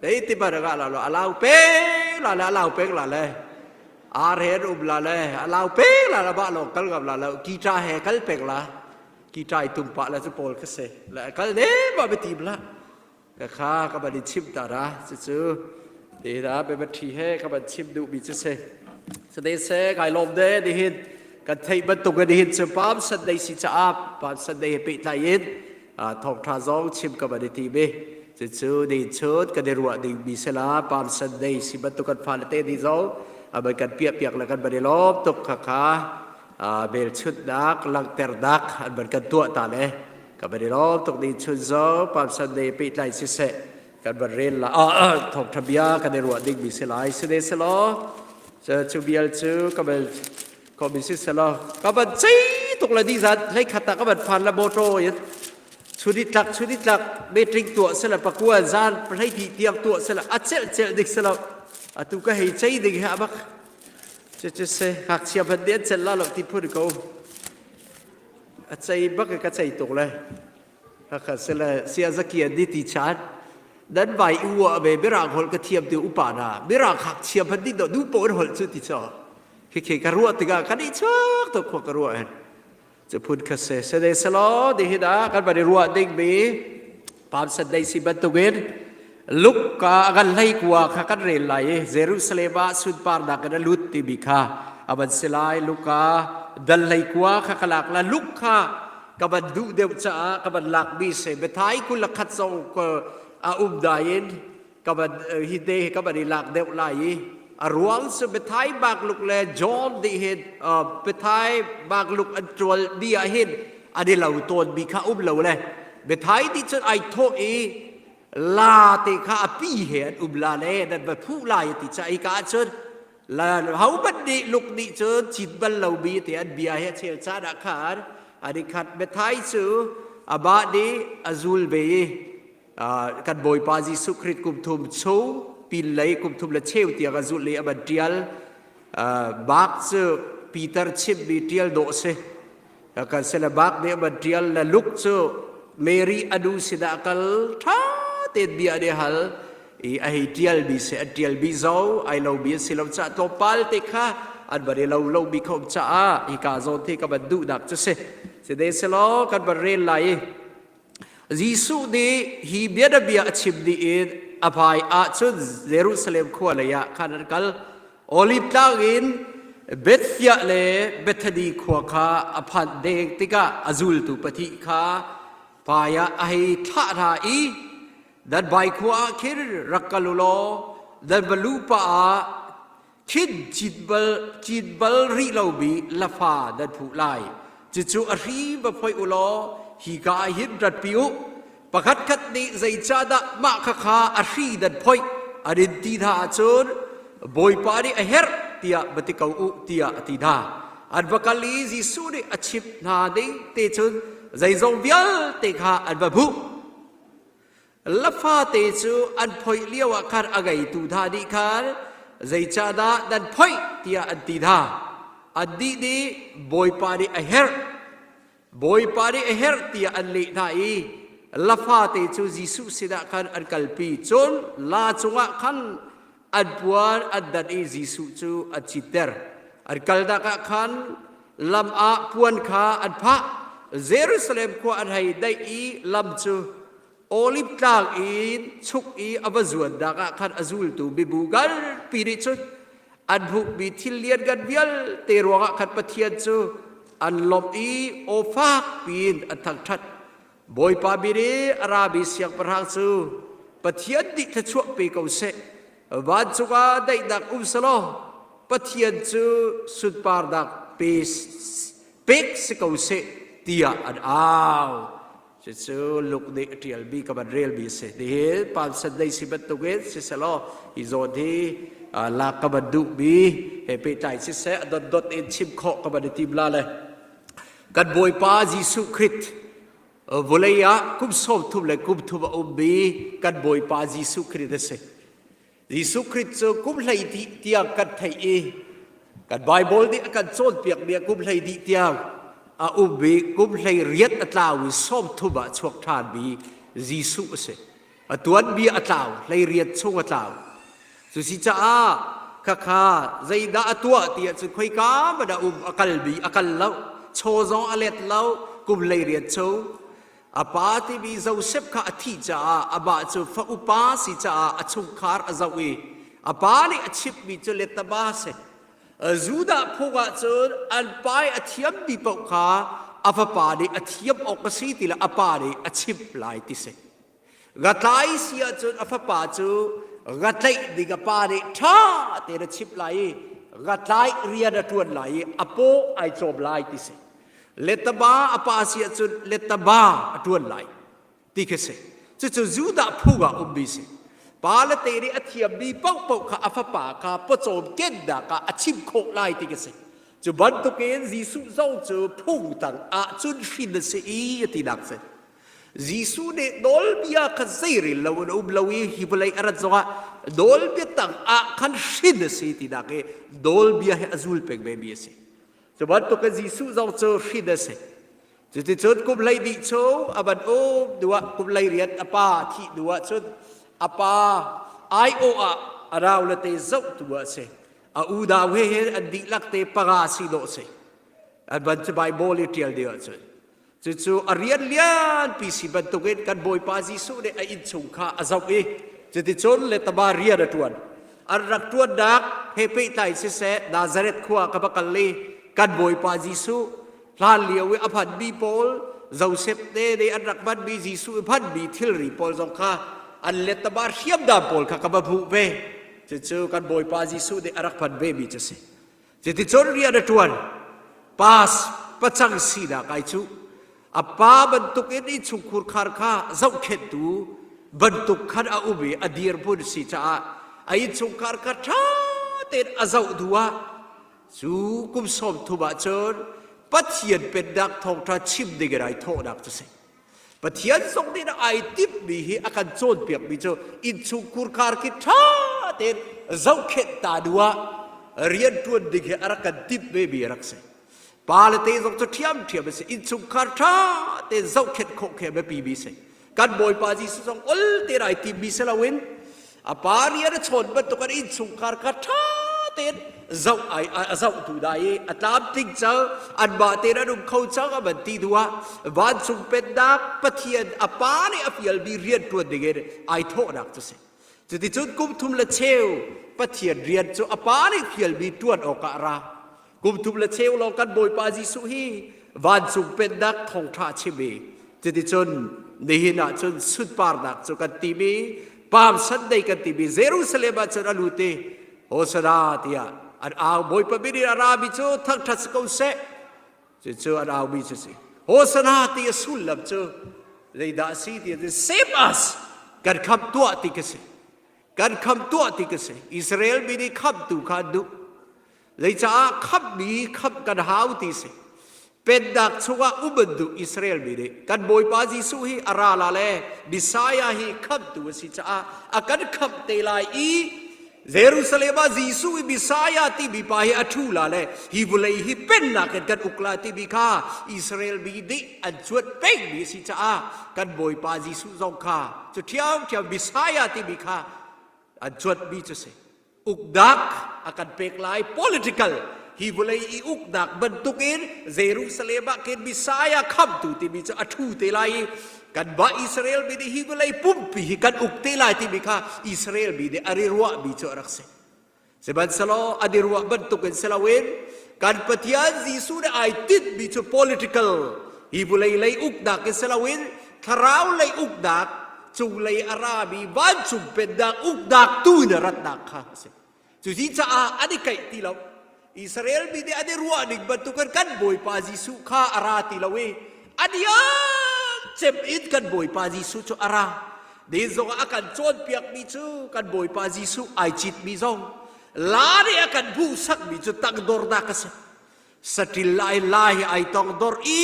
[SPEAKER 7] dei ti ba ga la lo a lau pe la le a lau peng la le ar he an um la le a lau peng la la ba lo kal ngam la lo ki ṭa he kal peng la ki ṭa i tum pah la cu pawl ka se le kal ne ma be tim la ka kha ka ban in chim ta ra cu cu te da be ba ṭhi he ka ban chim duh mi cu se sade se kai lom de ni hin kan theih bantuk in hin cu Palm Sunday si caah Palm Sunday he pehtlai in thawngṭha zong chim ka van i tim i cucu ni chun kan i ruah ding mi sila Palm Sunday si bantuk kan fale te nih zong aban kan piah piak le kan van i lawm tuk kha kha velchutnak langhternak an van kan tuah ta le ka van i lawm tuk ni chun zong Palm Sunday pehtlai siseh kan van rel la thawngṭha bia kan i ruah ding mi si lai sine selaw cu bial cu ka van ko mi si selaw ka van cei tuk le ni zan hlei khat ah ka van phan la motor in chuni tlak chuni tlak meeting tuah sela pakua zan hlei ti tiang tuah sela a cel cel dik selaw atu ka hei cei ding he abak cu cu se ngakchia ban nih an cel la lo ti phun ko a cei bak ka cei tuk le Hakha sile siazakian ni ti chan nan vai uwa ve mirang holh ka thiam ti upa na mirang hak thiam han din do nu po holh chu ti cho khi khi ka ruah tikah kan i chak to khua ka ruah hen chu phun kha se se de selo di hi da kan bari ruah ding mi Palm Sunday si bantukin Luk ka kan hlei kua kha kan rel lai i Jerusalem ah sunparnak in a lut timi kha a van si lai. Luka dal hlei kua kha ka lak la Luk kha ka van duh deuh caah ka van lakmi si. Biathai 21 zong a um dai in ka van hi te hi ka van i lak deuh lai i a ruang cu Biathai bak Luk le John nih hin Biathai bak Luk an ṭual mi ah hin an i lo tawn mi kha um lo le Biathai nih cun ai thawh i la te kha a pi he an um la le nan va phuh lai ti ca i ka ahcun la ho hmanh nih luk nih cun cin bal lomi te an bia he chel caan ah khan an i khat Mathai cu amah nih a zul ve i kan Bawipa Jesuh Khrist kum thum chung pinlei kum thum le cheu tiang a zulh i a van ṭial Mark cu Peter chimmi ṭial dawh si kan sila bak nih a ṭial le Luke cu Mary a nu sinah a kal ṭha tein bia an i hal i a hei ṭial mi si an ṭial mi zo ai lo mi an si lo caah tlawmpal te kha an van i lo lo mi kha um caah hika zawn te ka van duhnak cu si side selaw kan van rel lai i Jesuh nih hi bianabia a chim dih in a hmai ah cun Jerusalem khua lei ah khan an kal. Oliv tlang in Bethfiah le Bethany khua kha a phanh deng tikah a zultu pahnih kha hmai ah a hei thlah hna i nan vai khua ah khin rak kal u law nan va luh pah ah khin cin bal cin bal rih lomi lafa nan phuh lai. Cucu a hri va phoih u law hika ah hin ratpi u. Pakhatkhat nih zeicahdah mah khakha a hri nan phoih an in ti hna ahcun Bawipa nih a herh tiah va ti ko u tiah a ti hna. An va kal i Jesuh nih a chimh hna ning te cun zeizong vialte kha an va hmuh. Lafate cu an phoih lio ah khan a ngeitu hna nih khan zeicahdah nan phoih tiah an ti hna. Annih nih Bawipa nih a herh, Bawipa nih a herh tiah an leh hna i lafate cu Jesuh sinah khan an kalpi. Cun la cungah khan an puan an danh i Jesuh cu an citter. An kalnak ah khan lam ah puan kha an phah. Jerusalem khua an hei daih i lam cu Oliv tlang in chuk i a va zuannak ah khan a zultu mibu nganpi nih cun an hmuhmi thil lianngan vialte ruangah khan Pathian cu an lawmh i aw fak piin an thangṭhat. Bawipa min i a rami siangpahrang cu Pathian nih thluachuah pe ko seh. Vancung ah daihnak um selaw Pathian cu sunparnak pe pek si ko seh tiah an au. Cucu Luke nih a ṭialmi ka van relmi a si. Nihin Palm Sunday si bantukin siselaw hi zawn hi lak ka van duhmi he pehtlai siseh a dotdot in chim khawh ka van i tim la le kan Bawipa Jesuh Khrih vawlei ah kum 30 le kum thum a ummi kan Bawipa Jesuh Khrih a si. Jesuh Khrih cu kum hlei dih tiang kan theih i kan Bible nih a kan cawnpiakmi ah kum hlei dih tiang a um i kum hlei riat a tlau i 30 ah chuak ṭhanmi Jesuh a si. A tuanbia a tlau, hlei riat chung a tlau. Cu si caah khakha zeidah a tuah ti ahcun khoika hmanh a um a kalmi a kal lo, chaw zong a let lo, kum hlei riat chung a pa timi Joseph kha a thih caah amah cu fa upa si caah a chungkhar a zoh i a pa nih a chimhmi cu letama a si. Judah phung ahcun an pa i a thiammi paoh kha a fapa nih a thiam awk a si ti le a pa nih a chimh lai ti si. Ngatlai si ahcun a fapa cu ngatlaih ding a pa nih ṭha tein a chimh lai i ngatlai rian a ṭuan lai i a paw ai cawm lai ti si. Letaba a pa si ahcun letaba a ṭuan lai ti khi si. Cucu Judah phung ah ummi si. Pa le te nih a thiammi paohpaoh kha a fapa kha pawcawm kennak ah a chim khawh lai ti khi si. Cu bantukin Jesuh zong cu phung tang ah cun hrin a si i a tinak si. Jesuh nih nawlbia kha zeirel lo in a um lo i hi vawlei a rat zongah nawlbia tang ah khan hrin a si tinak i nawlbia hi a zul peng vemi a si. Cu bantukin Jesuh zong cu hrin a si. Cuticun kum 12 chung a van um hnuah kum 18 a pa thih hnuah cun a pa aiawh ah a rau le te zohtu ah a si. A unau he hin an dihlak te panga si dawh si. An van cu Bible i ṭial ding ahcun. Cucu a rian lianpi si bantukin kan Bawipa Jesuh nih a innchung kha a zoh i cuticun letama rian a ṭuan. An rak ṭuannak he pehtlai siseh Nazareth khua ka va kal i kan Bawipa Jesuh hlan lio i a hmanmi pawl Joseph te nih an rak hmanmi Jesuh i hmanmi thilri pawl zong kha an letama hriamnam pawl kha ka va hmuh ve. Cucu kan Bawipa Jesuh nih a rak hman vemi cu a si. Cuticun rian a ṭuan. Pas pacang sinak ai cu a pa bantukin innchungkhur khar kha zohkhenhtu bantuk khan a um i a dirhmun si caah a innchungkhar kha ṭha tein a zoh duh ah cu kum 30 ah cun Pathian pennak thawngṭha chim ding in ai thawhnak cu si. Pathian zong nih ai timhmi hi a kan cawnpiakmi cu innchungkhur khar khi ṭha tein zohkhenh ta hnu ah rianṭuan ding hi a rak kan timh vemi a rak si. Pa le te zong cu ṭhiamṭhiam a si. Innchungkhar ṭha tein zohkhenh khawh khi a biapimi a si. Kan Bawipa Jesuh zong ol tein ai timmi si loin a pa rian a chawn bantuk in innchungkhar kha ṭha tein zoh ai a zohtu da i a tlamtling cang anmah tein an um kho cang a van ti hnu ah vancung pennak Pathian a pa nih a fialmi rian ṭuan dingin ai thawhnak cu si cuticun kum thum le cheu Pathian rian cu a pa nih fialmi ṭuan awkah a ra Kum thum le cheu lawng kan Bawipa Jesuh hi vancung pennak thawngṭha a chim i cuticun nihin ah cun sunparnak cu kan timi Palm Sunday kan timi Jerusalem ah cun a lut i Hosanna tiah an au Bawipa min in a rami cu thangṭhat si ko seh cucu an aumi cu si Hosanna ti a sullam cu zeidah a si ti ah save us kan khamh tuah ti ka si kan khamh tuah ti ka si Israel mi nih khamhtu kha an duh Zeicaah khamhmi khamh kan hau ti si. Pennak chungah um an duh Israel mi nih kan Bawipa Jesuh hi a ra la le Messiah hi khamhtu a si caah a kan khamh te lai i Jerusalem ah Jesuh i Messiah timi pa hi a ṭhu la le hi vawlei hi pennak in kan uk la timi kha Israel mi nih an cuanh pengmi a si caah kan Bawipa Jesuh zong kha cu ṭhiamṭhiam Messiah timi kha an cuanhmi cu si. Uknak a kan pek lai political hi vawlei i uknak bantukin Jerusalem ah khin Messiah khamtu timi cu a ṭhu te lai i kanmah Israel mi nih hi vawlei pumpi hi kan uk te lai timi kha Israel mi nih an i ruahmi cu a rak si. Sihmanhsehlaw an i ruah bantukin si loin kan Pathian Jesuh nih ai tinhmi cu political hi vawlei lei uknak in si loin thlarau lei uknak cunglei a rami vancung pennak uknak tu in a ratnak kha a si. Cuti caah an i kaih ti lo. Israel mi nih an i ruah ning bantukin kan Bawipa Jesuh kha a ra ti lo i a diam cem in kan Bawipa Jesuh cu a ra. Ni zongah a kan cawnpiakmi cu kan Bawipa Jesuh ai citmi zong la nih a kan hmuhsakmi cu tangdornak a si. Saṭil lai la hi ai tongdor i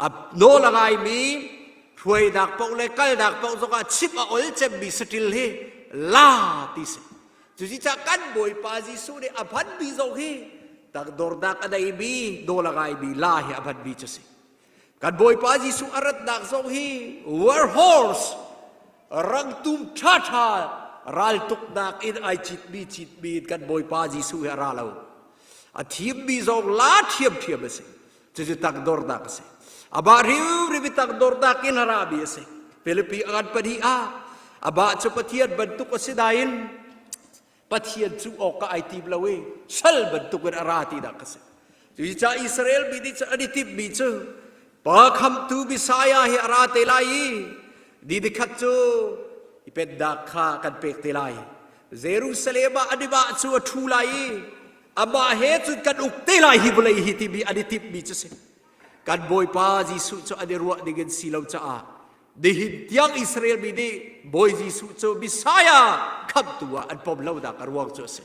[SPEAKER 7] a nawl a ngaimi hruainak paoh le kalnak paoh zongah chim a ol cemmi saṭil hi la ti si. Cuticah kan Bawipa Jesuh nih a hmanmi zong hi tangdornak a neimi, nawl a ngaimi la hi a hmanmi cu si. Kan Bawipa Jesuh a ratnak zong hi war horse rangtum ṭhaṭha raltuknak in ai citmi citmi in kan Bawipa Jesuh hi a ra lo. A thimmi zong la ṭhiamṭhiam a si. Cucu tangdornak a si. Amah hrimhrim i tangdornak in a rami a si. Filipi a ngan pahnih ah amah cu Pathian bantuk a si nain Pathian cu awk ka ai tim lo i sal bantukin a ra tinak a si. Cucaah Israel mi nih cun an i timhmi cu pa khamtu Messiah hi a ra te lai i ni nikhat cu i pennak kha kan pek te lai. Jerusalem ah an i mah cu a ṭhu lai i amah he cun kan uk te lai hi vawlei hi timi an i timhmi cu si. Kan Bawipa Jesuh cu an i ruah ding in si lo caah nihin tiang Israel mi nih Bawi Jesuh cu Messiah khamhtu ah an pom lonak a ruang cu a si.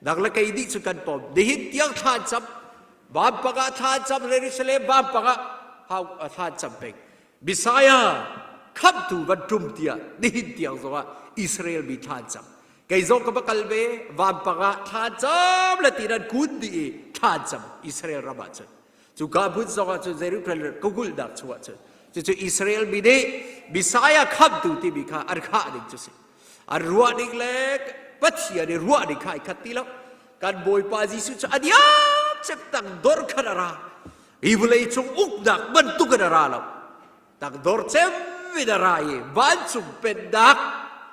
[SPEAKER 7] Nang le kei nih cu kan pom. Nihin tiang thla an cam. Vampang ah thla an cam, Jerusalem vampang ah hau thla an cam peng. Messiah khamhtu van ṭum tiah nihin tiang zongah Israel mi thla an cam. Kei zong ka va kal ve, vampang ah thla an cam le ti nan kun dih i thla an cam Israel ram ah cun. Cuka hmun zong ah cun Jerusalem ka kulhnak chungah cun cucu Israel mi nih Messiah khamhtu timi kha an khah ding cu si. An ruah ding le Pathian i ruah ding kha ai khat ti lo. Kan Bawipa Jesuh cu a diam cem tang dor khan a ra. Hi vawlei cung uknak bantuk in a ra lo. Tangdor cem in a ra i vancung pennak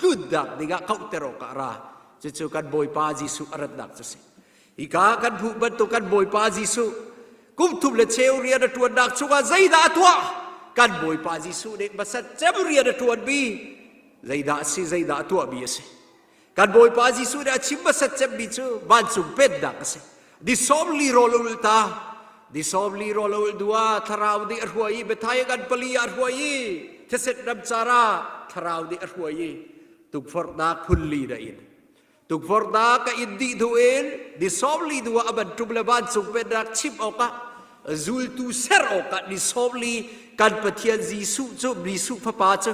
[SPEAKER 7] tlunnak dingah kauhter awkah a ra. Cucu kan Bawipa Jesuh a ratnak cu si. Hika kan hmuh bantuk kan Bawipa Jesuh kum thum le cheu rian a ṭuannak chungah zeidah a tuah? Kan Bawipa Jesuh nih hmasat cem rian a ṭuanmi zeidah a si, zeidah a tuahmi a si. Kan Bawipa Jesuh nih a chim hmasat cemmi cu vancung pennak a si. Ni 40 rawl a ulh ta. Ni 40 rawl a ulh dua thlarau nih a hruai i Bethai kan pali ah a hruai i theset ramcar ah thlarau nih a hruai i tukforhnak phunli na in. Tukforhnak a in dih hnu in ni 40 dua a ban ṭum le vancung pennak chim awkah zultu ser awkah ni 40 kan Pathian Jesuh cu Jesuh fapa cu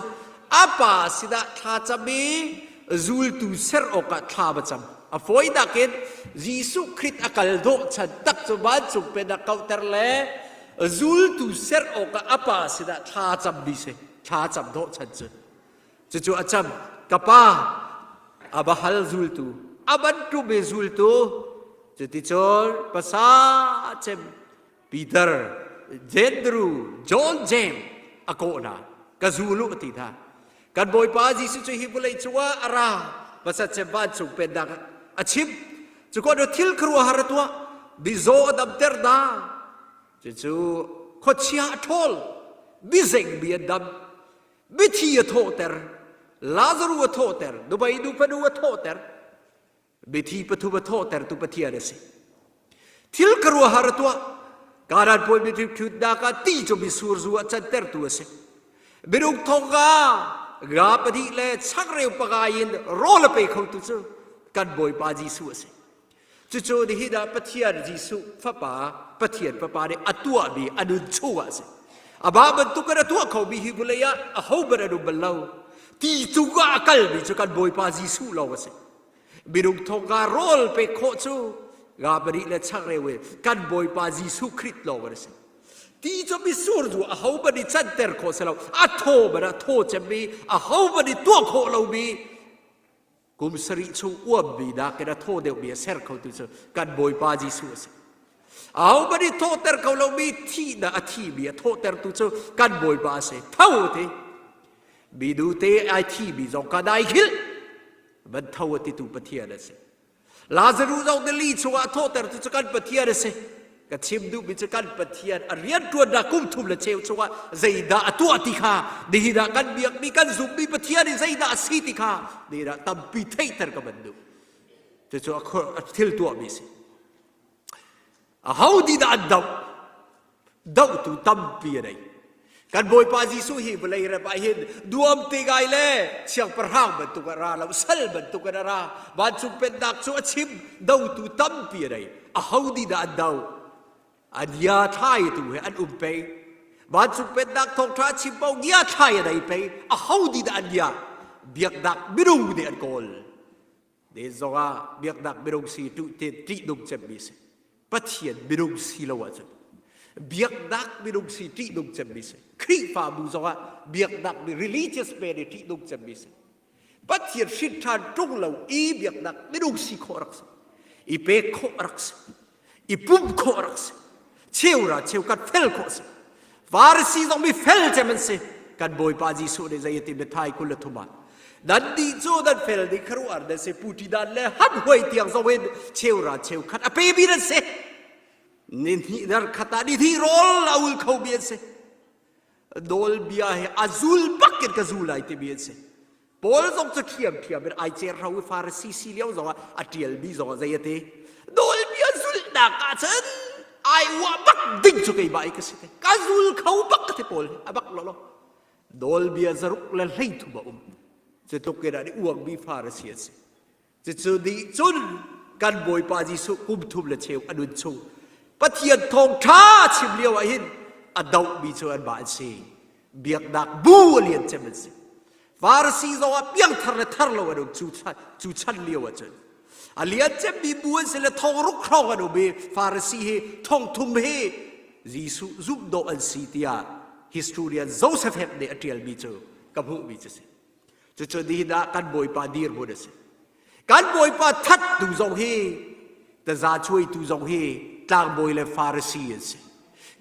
[SPEAKER 7] a pa sinah thla cam i zultu ser awkah thla va cam. A fawinak in Jesuh Khrih a kal dawh chan tak cu vancung pennak kauhter le zultu ser awkah a pa sinah thla cammi si. Thla cam dawh chan cu. Cucu a cam. Ka pa, a va hal zultu, a ban ṭum i zultu, cuticun pasa cem Peter, Andrew, John, James a kawh hna. Ka zul u a ti hna. Kan Bawipa Jesuh cu hi vawlei cungah a ra. Pasat cem vancung pennak a chim. Cu ko thil khuaruahhar a tuah. Mizaw a damter hna. Cucu khuachia a ṭhawl. Mizeng mi an dam. Mithi a thawhter. Lazaru a thawhter. Nubai nu fanu a thawhter. Mithi pathum a thawhtertu Pathian a si. Thil ka ruahar a tuah. Kanan puai mi thutnak ah ti cu misur zu ah cantertu a si. Minung thong nga nga pahnih le changreu panga in rawl a pe khotu cu kan Bawipa Jesuh a si. Cucu nihin ah Pathian Jesuh Fapa, Pathian Fapa nih a tuahmi a nun chungah a si. Amah bantuk in a tuah khomi hi vawlei ah ahohmanh an um bal lo. Ti cungah a kalmi cu kan Bawipa Jesuh lawng a si. Minung thong nga rawl pek khawh cu nga pahnih le changreu in kan Bawipa Jesuh Khrih lawng an si. Ti cu mitsur cu ahohmanh nih canter khawh si lo. A thaw man ah thaw cemmi, ahohmanh nih tuah khawh lomi Kum sarih chung uammi nakin a thaw deuhmi a ser khotu cu kan Bawipa Jesuh a si. Ahohmanh nih thawhter kho lomi thihnak a thimi a thawhtertu cu kan Bawipa a si. Tho ti. Mi nute ai thimi zong kha dai hngilh. Van tho a titu Pathian a si. Lazaruh zong nili chungah a thawhtertu cu kan Pathian a si. Ka chim duhmi cu kan Pathian a rianṭuannak kum thum le cheu chungah zeidah a tuah ti kha nihin ah kan biakmi kan zummi Pathian i zeidah a si ti kha nihin ah tampi theihter ka van duh. Cucu a thil tuahmi a si. Aho nih dah an doh? Dohtu tampi a nei. Kan Bawipa Jesuh hi vawlei rep ah hin duam te ngai le siangpahrang bantuk a ra lo, sal bantuk in a ra. Vancung pennak cu a chim, dotu tampi a nei. Aho nih dah an do? An ia thlai tu he an um pei. Vancung pennak thawngṭha a chim paoh ngia thlai a nei pei. Aho nih dah an ngia? Biaknak minung nih an kawl. Ne zongah biaknak minung si ṭihnung cemmi si. Pathian minung si lo ahcun biaknak minung si ṭihnung cemmi si. Khrihfabu zongah biaknak mi religious man i ṭihnung cemmi si. Pathian hrin ṭhan ṭung lo i biaknak minung si khawh rak si. I pek khawh rak si. I pumh khawh rak si. Cheura cheukat fel khawh si. Farasi zong mi fel cem an si. Kan Bawipa Jesuh nih zei a ti Matthai 23 ah nan nih cu nan fel ding kharuah nan si puṭi dan le ham huai tiang zong in cheura cheukhat a pemi nan si. Ni hnih dar khat ah ni hnih rawl a ul khomi an si. Nawlbia he a zul bak in ka zul lai timi an si. Paul zong cu ṭhiamṭhiam in ai cer hro i Farasi si lio zongah a ṭialmi zongah zei a ti? Nawlbia zulhnak ah cun ai uah bak ding cu keimah i ka si te. Ka zul kho bak ka ti Paul hi a bak lawlaw. Nawlbia zaruk le 13 a um. Cu tluk in an i uangmi Farasi an si. Cucu nih cun kan Bawipa Jesuh kum thum le cheu a nun chung Pathian thawngṭha chim lio ah hin a dohmi cu anmah an si. Biaknak bu a lian cem an si. Farasi zong ah piangthar le thar lo an um cu chan, cu chan lio ah cun. A lian cemmi bu an si le thong ruk hrawng an um i Farasi hi thong thum hi Jesuh zumh dawh an si tiah historian Joseph nih a ṭialmi cu ka hmuhmi cu si. Cucu nihin ah kan Bawipa dirhmun a si. Kan Bawipa thattu zong hi taza cuaitu zong hi tlangbawi le Farasi an si.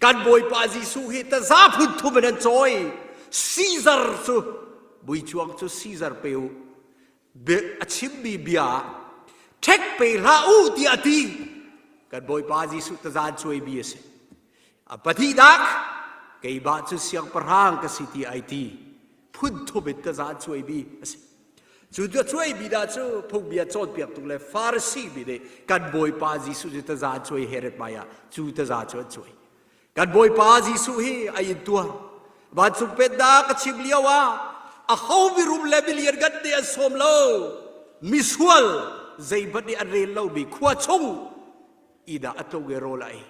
[SPEAKER 7] Kan Bawipa Jesuh hi taza phun thum in an cawi. Caesar cu muicuang cu Caesar pe u. A chimmi bia ah ṭhek pe hlah u tiah a ti. Kan Bawipa Jesuh taza an cuaimi a si. A pahnihnak keimah cu siangpahrang ka si ti ai ti. Phun thum in taza an cuaimi a si. Cu a cuaimi dah cu phungbia cawnpiaktu le Farasi mi nih kan Bawipa Jesuh cu taza an cuai Herod hmai ah cu taza cu an cuai. Kan Bawipa Jesuh hi a intuar. Vancung pennak a chim lio ah a ho mirum le milian ngan nih an sawm lo. Misual zeihmanh nih an rel lomi khua chung inn ah a tlung i rawl a ei.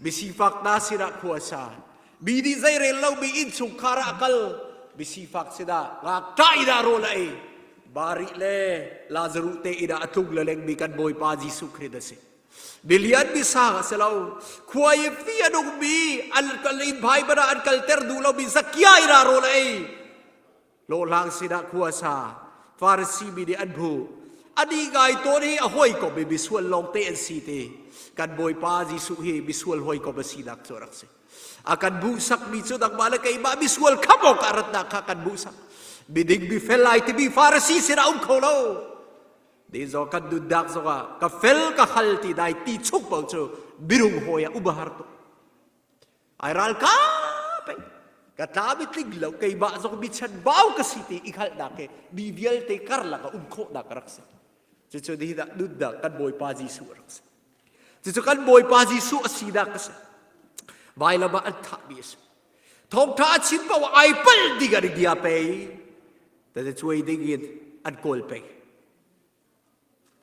[SPEAKER 7] Misifak hna sinah khua a sa. Mi nih zeirel lomi innchungkhar ah a kal. Misifak sinah ngakṭah inn ah rawl a ei. Mari le Lazaruh te inn ah a tlung le lengmi kan Bawipa Jesuh Khrist a si. Milian misang a si lo. Khua i fi a nungmi an kal inn bhai ah an kalter duh lomi Zakia inn ah rawl a ei. Hlawhhlang sinah khua sa Farasi mi nih an hmuh. Ani ngai tawn hi a hawikom i misual lawngte an si ti. Kan Bawipa Jesuh hi misual hawikom a sinak cu a rak si. A kan hmuhsakmi cu nangmah le keimah misual kham awkah ratnak kha kan hmuhsak. Miding mifel ai timi Farasi sinah um kho lo. Ni zong kan nunnak zongah ka fel ka hal ti dai ti chung paoh cu minung hawi ah um a har tuk. Ai ralka pei ka tla mi tling lo keimah zong mi chan bau ka si ti i hngalhnak he mi vialte karlak ah um khawhnak a rak si. Cucu nihin ah nunnak kan Bawipa Jesuh a rak si. Cucu kan Bawipa Jesuh a sinak a si. Vailam ah an thahmi a si. Thawngṭha a chim paoh ai palh ding an i bia pei. Taza cuai ding in an kawl pei.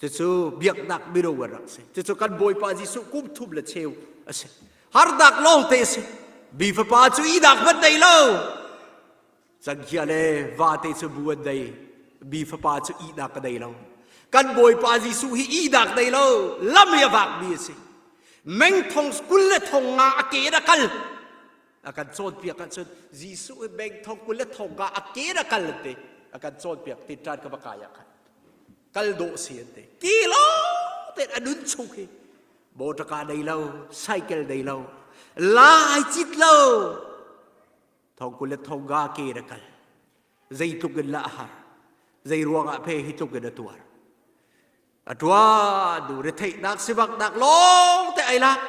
[SPEAKER 7] Cucu biaknak minung an rak si. Cucu kan Bawipa Jesuh kum thum le cheu a si. Harnak lawng te a si. Mi fapa cu ihnak hmanh nei lo. Cangkhia le vate cu bu an nei. Mi fapa cu ihnak a nei lo. Kan Bawipa Jesuh hi ihnak nei lo. Lam hi a vakmi a si. Meng thong kul le thong nga a ke in a kal. A kan cawnpiak ahcun Jesuh hi meng thong kul le thong nga a ke in a kal an ti. A kan cawnpiak tinṭan ka va kai ah khan. Kal dawh si an ti. Ki lawng tein a nun chung hi motorka nei lo, cycle nei lo, la ai cit lo. Thongkul le thongga ke na kal. Zeitluk in la a har. Zei ruangah phe hi tluk in a tuar. A tua du retheihnak sivaknak lawng te ai lak.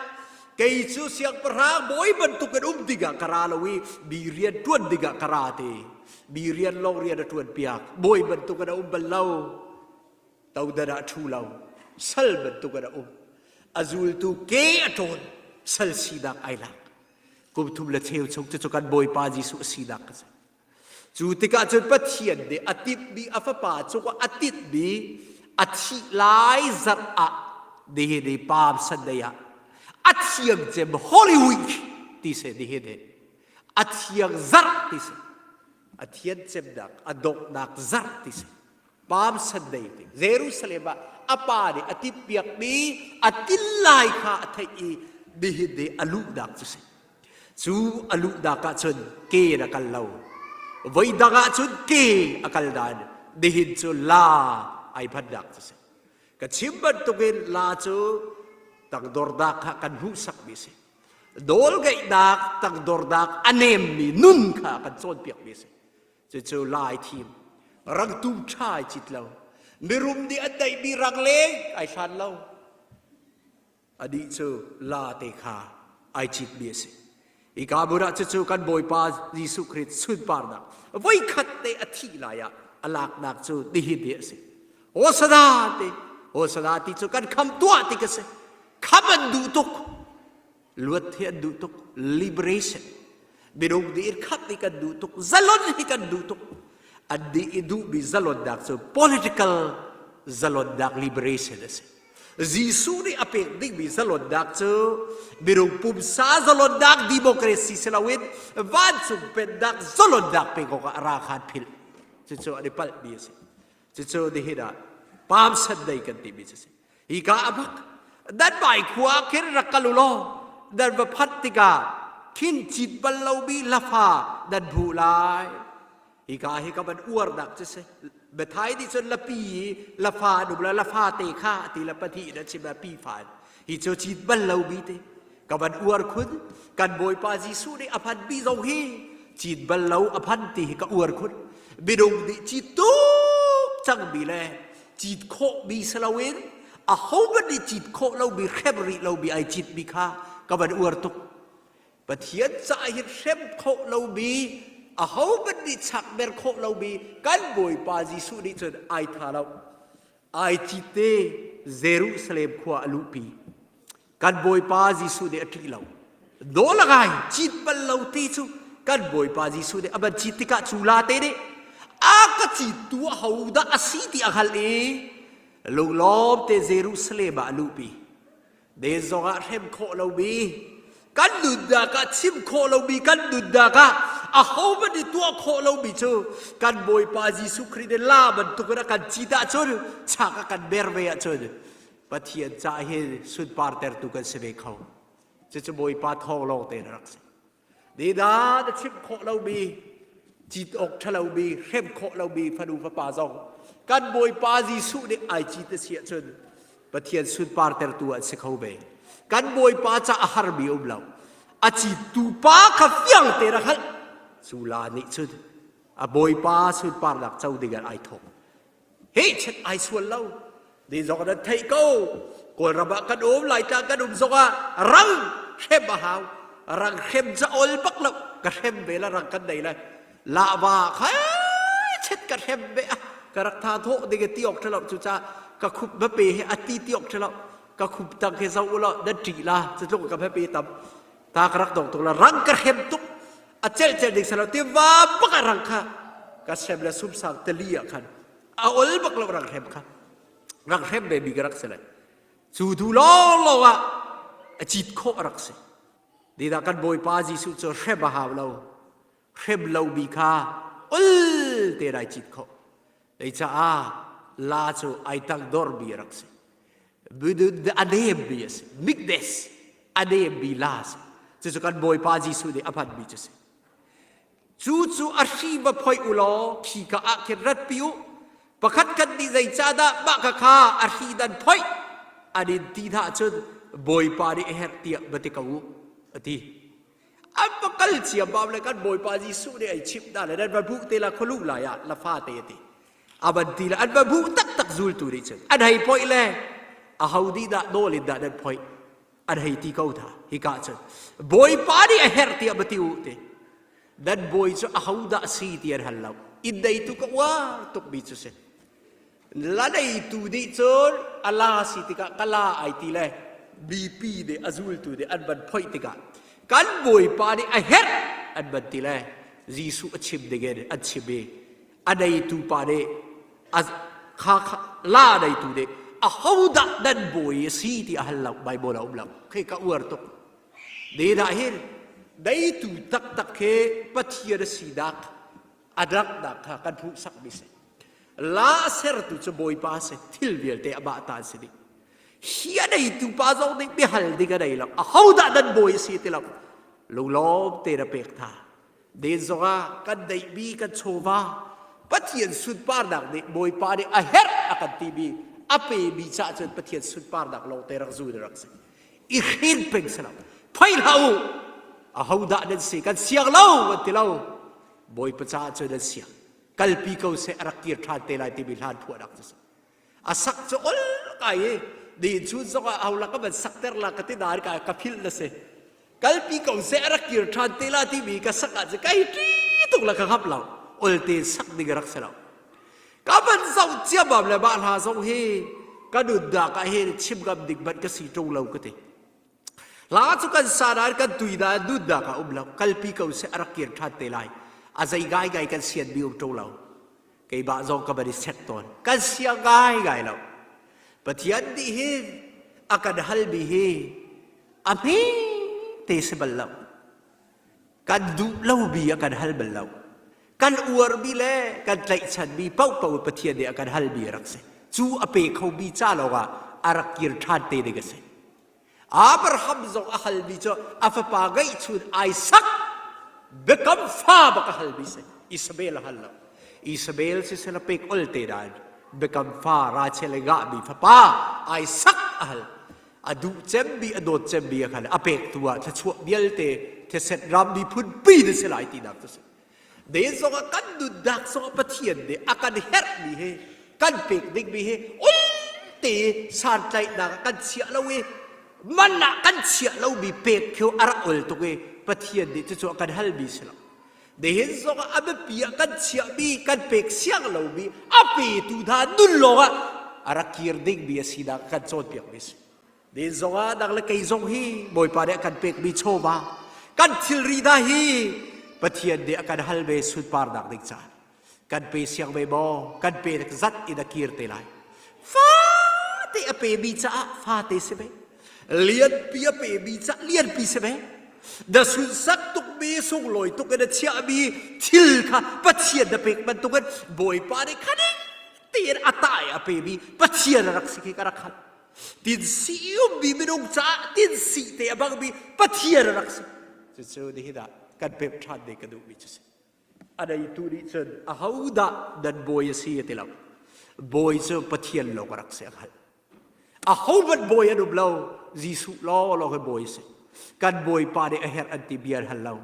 [SPEAKER 7] Kei cu siangpahrang bawi bantuk in um dingah ka ra lo i mi rian ṭuan dingah ka ra ti. Mi rian lawng rian a ṭuan piak. Bawi bantuk in a um bal lo. Todan ah ṭhu lo. Sal bantuk in a um. A zultu ke a ṭawn. Sal sinak ai lak. Kum thum le cheu chung cucu kan Bawipa Jesuh sinak a si. Cu tikah cun Pathian nih a timhmi a fapa cungah a tinhmi a thih lai zarh ah nihin i Palm Sunday ah a thiang cem Holy Week ti si nihin hi a thiang zarh ti si a thian cemnak a donghnak zarh ti si Palm Sunday ti Jerusalem ah a pa nih a timhpiakmi a til lai kha a theih i nihin ni a luhnak cu si Cu a luhnak ah cun ke in a kal lo. Voi dang ah cun ke a kal nain nihin cu la ai phannak cu si. Ka chim bantukin la cu tangdornak kha kan hmuhsakmi si. Nawlngeihnak tangdornak a nemmi nun kha kan cawnpiakmi si. Cucu lai thim. Rangtum ṭha ai cit lo. Mirum nih an neihmi rangleng ai hlan lo. Anih cu la te kha ai citmi a si. Hika hmun ah cucu kan Bawipa Jesuh Khrih sunparnak voikhat te a thih lai ah a laknak cu nihin hi a si. Hosana ti, Hosana ti cu kan kham tuah ti ka si. Kham an duh tuk. Luat hi an duh tuk. Liberation. Minung nih in khamh hi kan duh tuk. Zalon hi kan duh tuk. An nih i duhmi zalonnak cu political zalonnak liberation a si. Jesuh nih a pek dingmi zalonnak cu minung pumsa zalonnak democracy si loin vancung pennak zalonnak pek awkah a ra khan philh. Cucu an i palhmi a si. Cucu nihin ah Palm Sunday kan timi cu si. Hi ka a bak nan mai khua khin rak kal u law nan va phanh tikah khin cit bal lomi lafa nan hmuh lai. Hika hi ka van uarnak cu si. Biathai nih cun lapi i lafa an um la lafa te kha ti la pahnih in a chim a pi fa in. Hi cu cit bal lomi te. Ka van uar khun. Kan Bawipa Jesuh nih a phanmi zong hi cit bal lo a phan ti hi ka uar khun. Minung nih cit tuk cangmi le cit khawhmi si loin ahohmanh nih cit khawh lomi hrem rih lomi ai citmi kha ka van uar tuk. Pathian caah hin hrem khawh lomi ahohmanh nih chakmer khawh lomi kan Bawipa Jesuh nih cun ai tha lo. Ai cite Jerusalem khua a luhpi. Kan Bawipa Jesuh nih a ṭih lo. Nawl a ngai cit bal lo ti cu kan Bawipa Jesuh nih a van cit tikah cu la te nih a ka cittu ahodah a si ti a hngalh i lunglawm te Jerusalem ah a luhpi. Den zongah hrem khawh lomi kan nunnak ah chim khawh lomi kan nunnak ah ahohmanh nih tuah khawh lomi cu kan Bawipa Jesuh Khrih nih la bantukin a kan cit ahcun chak a kan mer ve ahcun Pathian ca hi sunpartertu kan si ve kho. Cucu Bawipa thawng lawng tein a rak si. Nida na chimh khawh lomi, cit awk ṭhalomi, hrem khawh lomi fanu fapa zong kan Bawipa Jesuh nih ai cit a si ahcun Pathian sunpartertu an si kho ve. Kan Bawipa ca a harmi um lo. A cittu pa kha fiang tein a hngalh. Cu la nih cun a Bawipa sunparnak co ding ah ai thawk. Hi chet ai sual lo. Ni zong nan theih ko. Kawlram ah kan um, Laitlang kan um zong ah rang hrem a hau. Rang hrem ca ol bak lo. Ka hrem ve la rang kan nei lai. Lahva kha chet ka hrem ve a. Ka rak tha thawh ding ti ok thalo cu ca ka khup ma pe he a ti ti ok thalo. Ka khup tang he zo ulo nan ṭih la. Cu tluk ka pe tam. Ta ka rak dong tuk la rang ka hrem tuk. A cel cel ding salo ti va bak a rang kha. Ka sem le sumsang tali ah khan a ol bak lo rang hrem kha. Rak hrem ve mi ka rak si le. Cu du lawnglawng ah a cit khawh a rak si. Nidah kan Bawipa Jesuh cu hrem a hau lo. Hrem lomi kha ul te rai cit khawh. Lei caah la cu ai tang dormi a rak si. A nemmi a si. Meekness a nemmi la a si. Cucu kan Bawipa Jesuh nih a hmanmi cu si. Cu cu a hri va phoih u law khika ah khin ratpi u. Pakhat khat nih zeicahdah mah kha kha a hri dan phoih an in ti hna ahcun Bawipa nih a herh tiah va ti ko u, a ti. An va kal ciammam le kan Bawipa Jesuh nih ai chimh hna le nan va buh te la khualu lai ah la fate a ti. A van ti le an va buh taktak zultu nih cun an hei phoih le a ho dih dah nawl in dah nan phoih an hei ti ko tha hika cun bawipa nih a herh tiah va ti u ti nan bawi cu ahodah si ti an hal lo inn neitu ka uar tukmi cu si la neitu nih cun a la si tikah ka la ai ti le mipi nih a zultu nih an van phoih tikah kan bawipa nih a herh an van ti le Jesuh a chim dingin an chim i a neitu pa nih a kha kha la neitu nih ahodah nan bawi a si ti a hal lo Bible a um lo khi ka uar tuk ni dah hin neitu taktak khi Pathian a sinak a langhnak kha kan hmuhsak mi si la a sertu cu Bawipa a si thil vialte amah ta an si dih hi a neitu pa zong nih biahal ding a nei lo ahodah nan bawi a si ti lo lunglawm tein a pek hna Den zongah kan deihmi kan chawva Pathian sunparnak nih Bawipa nih a herh a kan timi a pemi caah cun Pathian sunparnak lawng te rak zun rak si. I hrin peng si lo. Phei hlah u. Ahodah nan si kan siang lo an ti lo. Bawipa caah cun an siang. Kalpi ko seh a rak kir ṭhan te lai timi hlan phuahnak cu si. A sak cu ol kai i ni chun zongah ho lak ka van sakter la ka ti na ka ka philh na si. Kalpi ko seh a rak kir ṭhan te la timi ka sak ah cun kai ṭi tuk la ka ngap lo. Olte sak ding rak si lo. Ka van zoh ciammam le mah hla zong hi ka nunnak ah hin chim ngam ding hmanh ka si ṭung lo ka ti. Hla cu kan sa nain kan tui nain nunnak ah um lo. Kalpi ko seh a rak kir ṭhan te lai. A zei ngaingai kan sianmi um ṭung lo. Keimah zong ka van i sek tawn. Kan sia ngaingai lo. Pathian nih hin a kan halmi hi a hme te si bal lo. Kan duh lomi a kan hal bal lo. Kan uarmi le kan tlaihchanmi paohpaoh Pathian nih a kan halmi a rak si. Cu a pe khomi ca lawngah a rak kir ṭhan te ding a si. Abraham zong a halmi cu a fapa ngeihchun Isaac biakam fa bak a halmi si. Isabel a hal lo. Isabel si sela pek ol te nain biakam fa Rachel le ngahmi fapa Isaac a hal. A duh cemmi a dawt cemmi a hal. A pek tu ah thluachuah vialte theset ram miphun pi na si lai tinak cu si. Ne zongah kan nunnak zongah Pathian nih a kan herhmi hi kan pek dingmi hi ulte santlaihnak ah kan chiah lo i man ah kan chiah lomi pek khi a rak ol tuk i Pathian nih cucu a kan halmi si lo. Nihin zongah a biapi ah kan chiahmi kan pek siang lomi a petu hna nun lawngah a rak kir dingmi a sinak kan cawnpiakmi a si. Ni zongah nang le kei zong hi Bawipa nih a kan pekmi chawva kan thilri hna hi Pathian nih a kan hal ve sunparnak ding caah kan pe siang ve maw kan pe zat in a kir te lai fate a pemi caah fate si ve lianpi a pemi caah lianpi si ve na sunsak tukmi sunglawi tuk in a chiahmi thil kha Pathian na pek bantukin Bawipa nih khaning tein a tai a pemi Pathian a rak si khi ka rak hal Tinsi ummi minung caah tinsi te a bangmi Pathian a rak si. Cucu nihin ah kan pemh ṭhan ding ka duhmi cu si. A neitu nih cun ahodah nan bawi a si a ti lo. Bawi cu Pathian lawng a rak si a hngalh. Ahohmanh bawi an um lo. Jesuh law hi bawi a si. Kan bawipa nih a herh an ti bia an hal lo.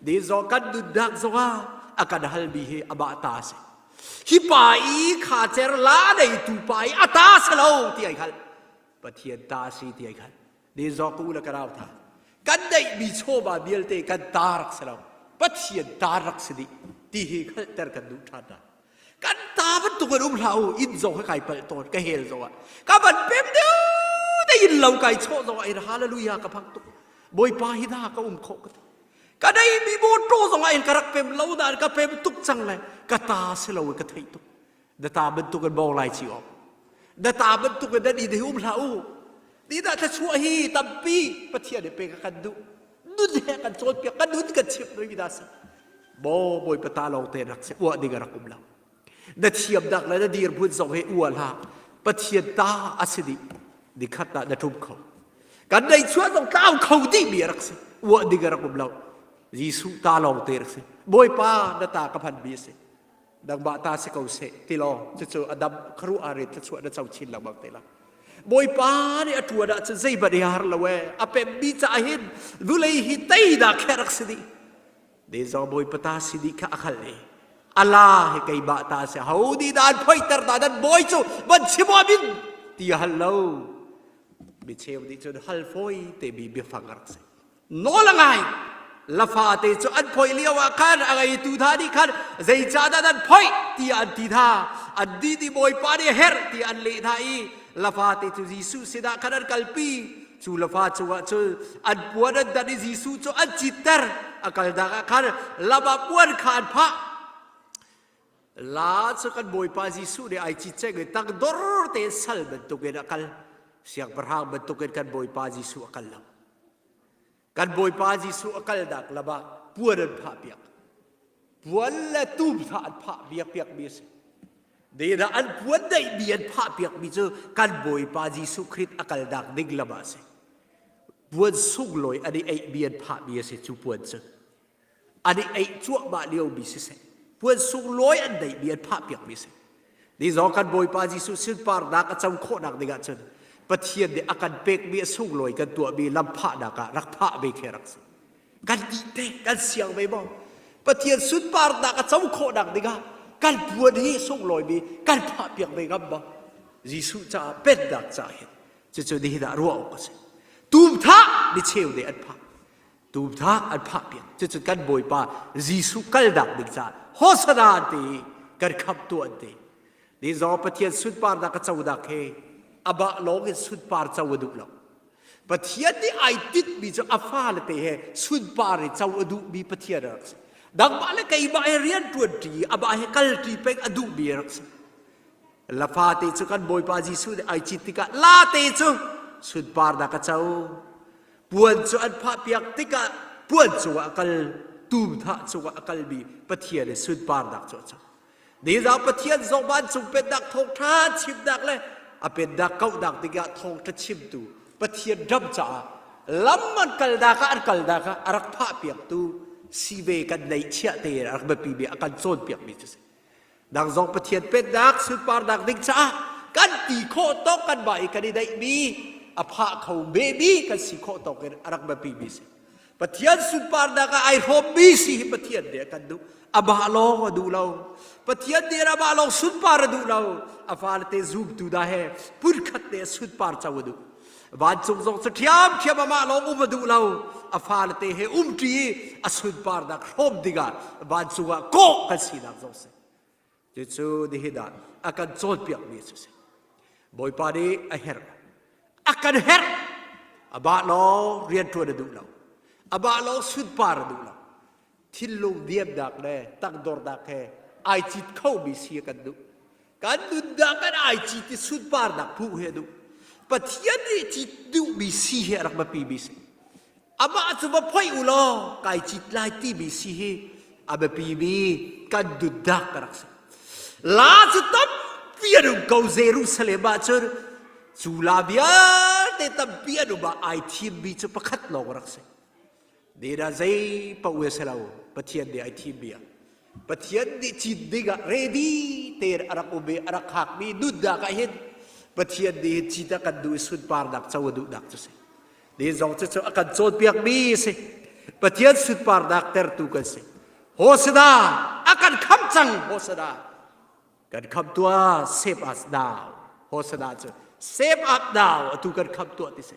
[SPEAKER 7] Ni zong kan nunnak zongah a kan halmi hi amah ta a si. Hi pa i kha cer la neitu pa i a ta si lo ti ai hngalh. Pathian ta si ti ai hngalh. Ni zawk u le ka rau tha. Kan neihmi chawva vialte kan ta rak si lo. Pathian ta rak si dih ti hi hngalhter kan duh ṭhan hna. Kan ta bantuk in um hlah u inn zong hi kai palh tawn ka hel zong ah ka van pem deuh te inn lo kai chawh zong ah in hallelujah ka phang tuk. Bawipa hi dah ka um khawh ka ti. Ka neimi mawṭaw zongah in ka rak pem lo nain ka pem tuk cang le ka ta si lo i ka theih tuk. Na ta bantuk in bawng lai ci awk. Na ta bantuk in nan i um hlah u. Ni dah thluachuah hi tampi Pathian nih pek a kan duh. Nun he kan cawnpiak, kan nun kan chimh rih mi dah si. Maw Bawipa ta lawng te rak si, uah ding a rak um lo. Na thiamnak le na dirhmun zong hi uah hlah. Pathian ta a si dih. Nikhat ah na ṭum kho. Kan neihchuah zong tlau kho dih mi a rak si. Uah ding a rak um lo. Jesuh ta lawng te rak si. Bawipa na ta ka phan mi a si. Nangmah ta si ko seh ti law cucu a dam kharu are thluachuah na co chin lengmang te la. Bawipa nih a ṭuan ahcun zeihmanh i har lo ee. A pemmi caah hin vulei hi tei dah khe rak si dih. Ne zong Bawipa ta si dih kha a hngalh i ala hi keimah ta si ho nih dah an phoihter dah nan bawi cu van chim awm in ti a hal lo. Mi cheu nih cun hal fawi te mi biafang a rak si. Nawl a ngai. Lafa te cu an phoih lio ah khan a ngeitu hna nih khan zeicahdah nan phoih tiah an ti hna. An dih nih Bawipa nih a herh tiah an leh hna i lafa te cu Jesuh sinah khan an kalpi. Cu lafa cungah cun an puan an danh i Jesuh cu an citter. A kalnak ah khan lam ah puan kha an phah. La cu kan Bawipa Jesuh nih ai cit ceng i tangdor tein sal bantukin a kal. Siangpahrang bantukin kan Bawipa Jesuh a kal lo. Kan Bawipa Jesuh a kalnak lam ah puan an phah piak. Puan le tum kha an phah biak piakmi a si. Dehdah an puan daihmi an phah piakmi cu kan Bawipa Jesuh Khrist a kalnak ding lam ah a si. Puan sunglawi an i eihmi an phahmi a si cu puan cu. An i eih cuahmah liomi siseh, puan sunglawi an daihmi an phah piakmi a si. Ni zong kan Bawipa Jesuh sunparnak a co khawhnak dingah cun Pathian nih a kan pekmi a sunglawi kan tuahmi lamphahnak ah rak phah ve khi rak si. Kan dih te, kan siang ve maw? Pathian sunparnak a co khawhnak dingah kan puan hi sunglawimi kan phah piak ve ngam maw? Jesuh caah pennak caah hin cucu nihin ah ruah awk a si. Tum thah ni cheu nih an phah. Tum thah an phah piak. Cucu kan Bawipa Jesuh kalnak ding caah Hosana an ti i kan khamhtu an ti. Ni zong Pathian sunparnak a conak he amah lawng in sunpar co a duh lo. Pathian nih ai tinhmi cu a fale te he sunpar i co a duhmi Pathian a rak si. Nangmah le keimah he rian ṭuanṭi amah he kalṭi peng a duhmi a rak si. Lafa te cu kan Bawipa Jesuh nih ai cit tikah la te cu sunparnak a co. Puan cu an phahpiak tikah puan cungah a kal, tum thah cungah a kalmi Pathian i sunparnak cu a co. Nizaan Pathian zong vancung pennak thawngṭha chimnak le a pennak kauhnak dingah thawngṭha chimtu Pathian ram caah lam an kalnak ah an kalnak ah a rak phahpiaktu si ve kan neihchiah tein a rak biapimi a kan cawnpiakmi cu si. Nang zong Pathian pennak sunparnak ding caah kan ti khawh tawk kanmah i kan i daihmi a phah kho vemi kan si khawh tawk in a rak biapimi si. Pathian sunparnak ah ai hrawmmi si hi Pathian nih a kan duh. Amah lawng a duh lo. Pathian nih amah lawng sunpar a duh lo. A fale te zumtu dah he phunkhat te sunpar co a duh. Vancung zong cu ṭhiamṭhiam amah lawng um a duh lo. A fale te he umṭi i a sunparnak hrawm dingah vancung ah kawh kan sinak zong si. Cucu nihin ah a kan cawnpiakmi cu si. Bawipa nih a herh. A kan herh. Amah lawng rianṭuan a duh lo. Amah lawng sunpar a duh lo. Thinlung diamnak le tangdornak he ai cit khomi si a kan duh. Kan nunnak kan ai cit i sunparnak hmuh hi a duh. Pathian nih cit duhmi si hi a rak biapimi si. Amah cu va phoih u law kai cit lai timi si hi a biapimi kan nunnak ka rak si. La cu tampi an um ko Jerusalem ah cun cu la vialte tampi an um ah ai thimmi cu pakhat lawng rak si. Deda zei paoh a si lo Pathian nih ai thimmi ah. Pathian nih cin ding ah ready tein a rak um i a rak hakmi nunnak ah hin Pathian nih hin cin a kan duh i sunparnak co a duhnak cu si. Ni zong cu a kan cawnpiakmi a si. Pathian sunparnak tertu kan si. Hosana a kan kham cang Hosana. Kan kham tuah save us now. Hosana cu save us now atu kan kham tuah ti si.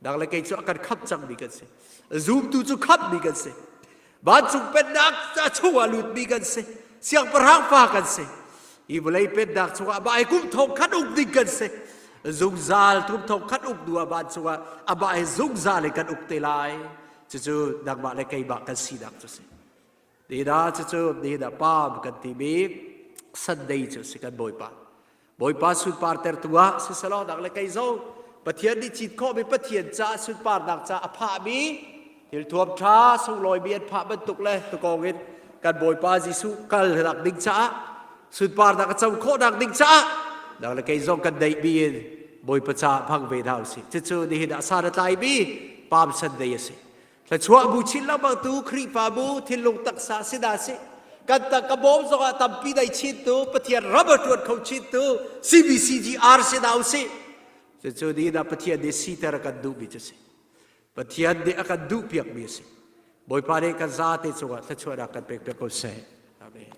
[SPEAKER 7] Dang le kei cu a kan kham cangmi kan si. Zumtu cu khammi kan si. Vancung pennak a chungah lutmi kan si. Siangpahrang fa kan si. Hi vawlei pennak chungah mah kum thong khat uk ding kan si. Zungzal kum thong khat uk hnu ah vancung ah amah he zungzal in kan uk te lai. Cucu nangmah le keimah kan sinak cu si. Nina cucu nina Palm kan timi Sunday cu si kan Bawipa. Bawipa sunparter tu ah siselaw nak le kei zong Pathian nih cit khawhmi Pathian caah sunparnak caah a phahmi thil thuam ṭha sunglawimi an phah bantuk le tukawng in kan Bawipa Jesuh kal nak ding caah sunparnak a co khawhnak ding caah nang le kei zong kan deihmi in Bawipa caah hmang ve hna usih. Cucu nihin ah san a tlaimi Palm Sunday a si. Thluachuah bu chin lengmang tu Khrihfabu thinlung taksa si dah si kan tangka bawm zongah tampi dai chin tu Pathian ram a ṭuan kho chin tu CBCGR si dah usih. Cucu nihin ah Pathian nih siter a kan duhmi cu si. Pathian nih a kan duhpiakmi a si. Bawipa nih kan zate cungah thluachuahnak kan pek piak ko seh. Amen.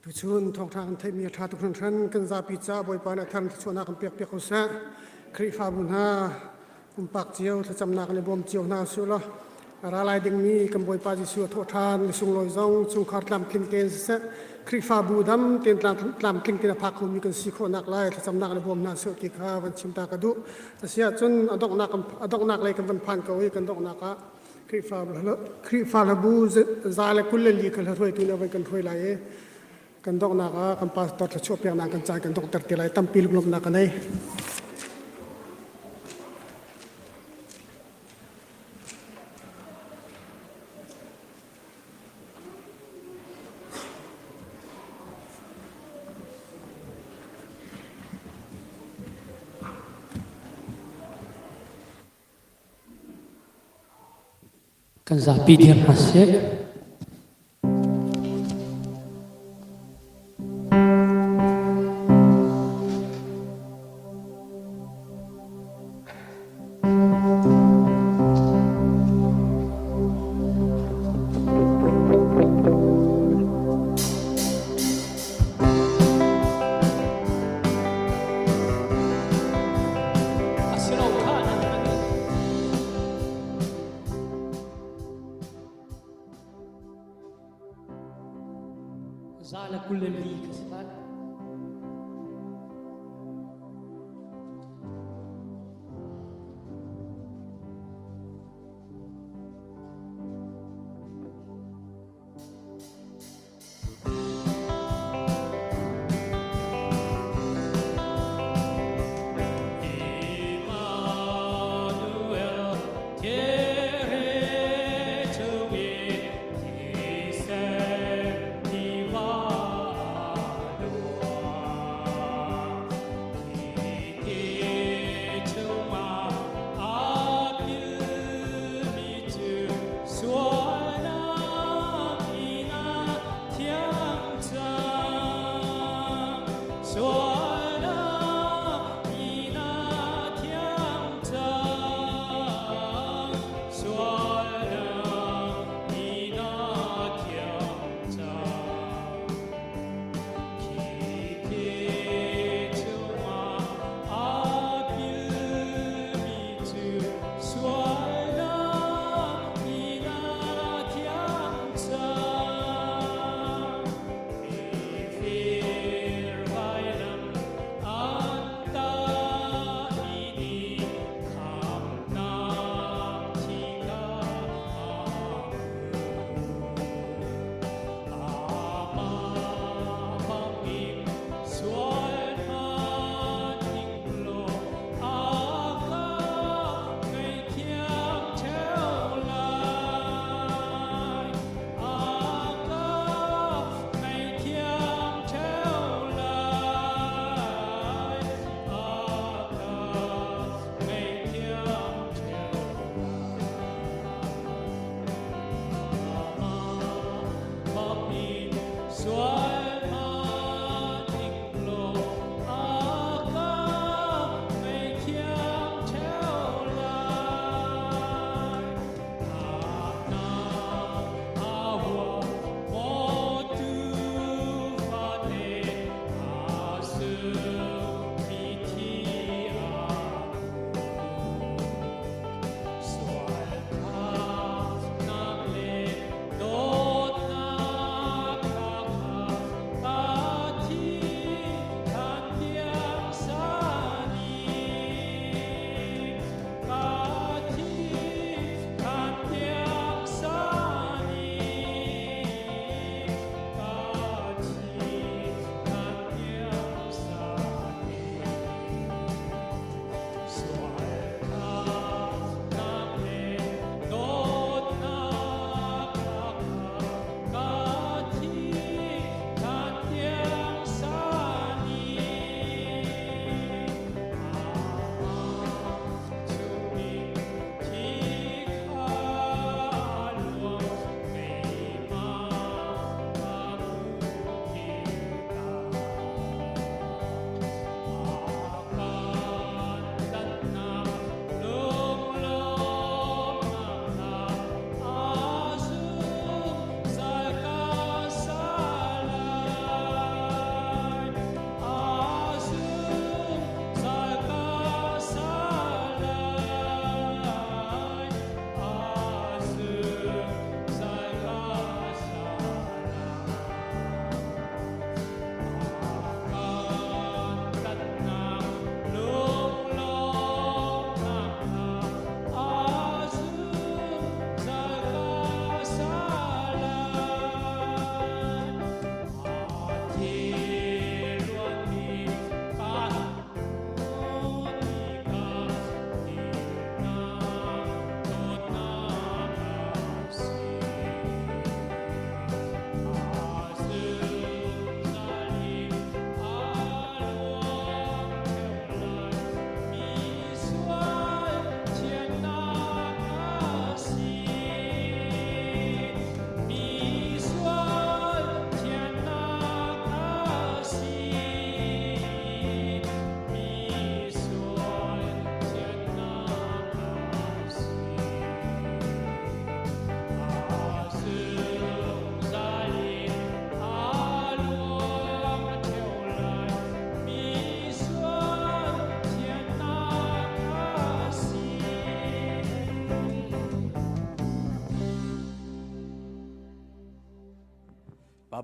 [SPEAKER 1] Tuchun thawngṭha kan theihmi a ṭha tuk hringhran kan zapi ca Bawipa nih a thar thluachuahnak kan pek piak ko seh. Khrihfabu hna pumpak cio thlacamnak in i bawm cio hna usih law a ra lai dingmi kan Bawipa Jesuh a thawh ṭhan ni sunglawi zong chungkhar tlamtling tein siseh Khrihfabu dam tein tlamtling tein a phak khomi kan si khawhnak lai thlacamnak in i bawm hna usih ti kha van chim ta ka duh. Asiahcun a donghnak a donghnak lei kan van phan ko i kan donghnak ah Khrihfa hlabu 124 kha hruaitu nih a van kan hruai lai i kan donghnak ah kan pastor thluachuah peknak kan caan kan donghter te lai tampi lunglawmhnak ka nei.
[SPEAKER 18] Kan zapi dir hna sih. 124 ka si lai.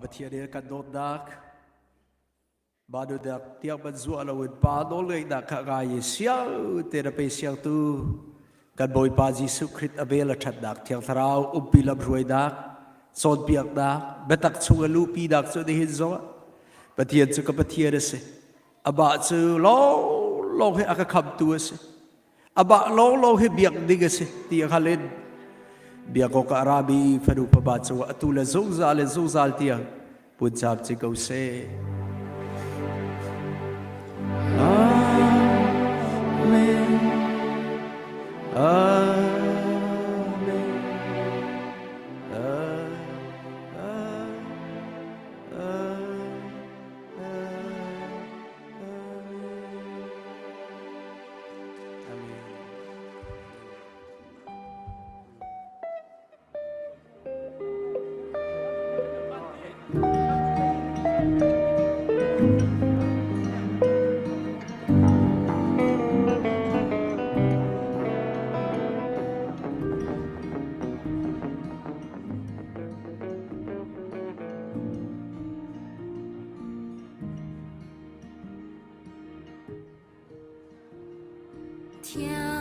[SPEAKER 7] Pathian he kan dawtnak Manu dak tiang man zuah loin pa nawlngeihnak kha ngai i siang te na pe siangtu kan Bawipa Jesuh Khrist a vel a ṭhatnak Thiang Thlarau umpi lamhruainak cawnpiaknak biatak chung a luhpinak cu nihin zongah Pathian cu ka Pathian a si. Amah cu lawnglawng hi a ka khamtu a si. Amah lawnglawng hi biak ding a si ti a hal in biak awkah a rami fanu fapa cungah atu le zungzal in zungzal tiang puncaam ci ko seh. Amen. Amen.
[SPEAKER 6] Thiang.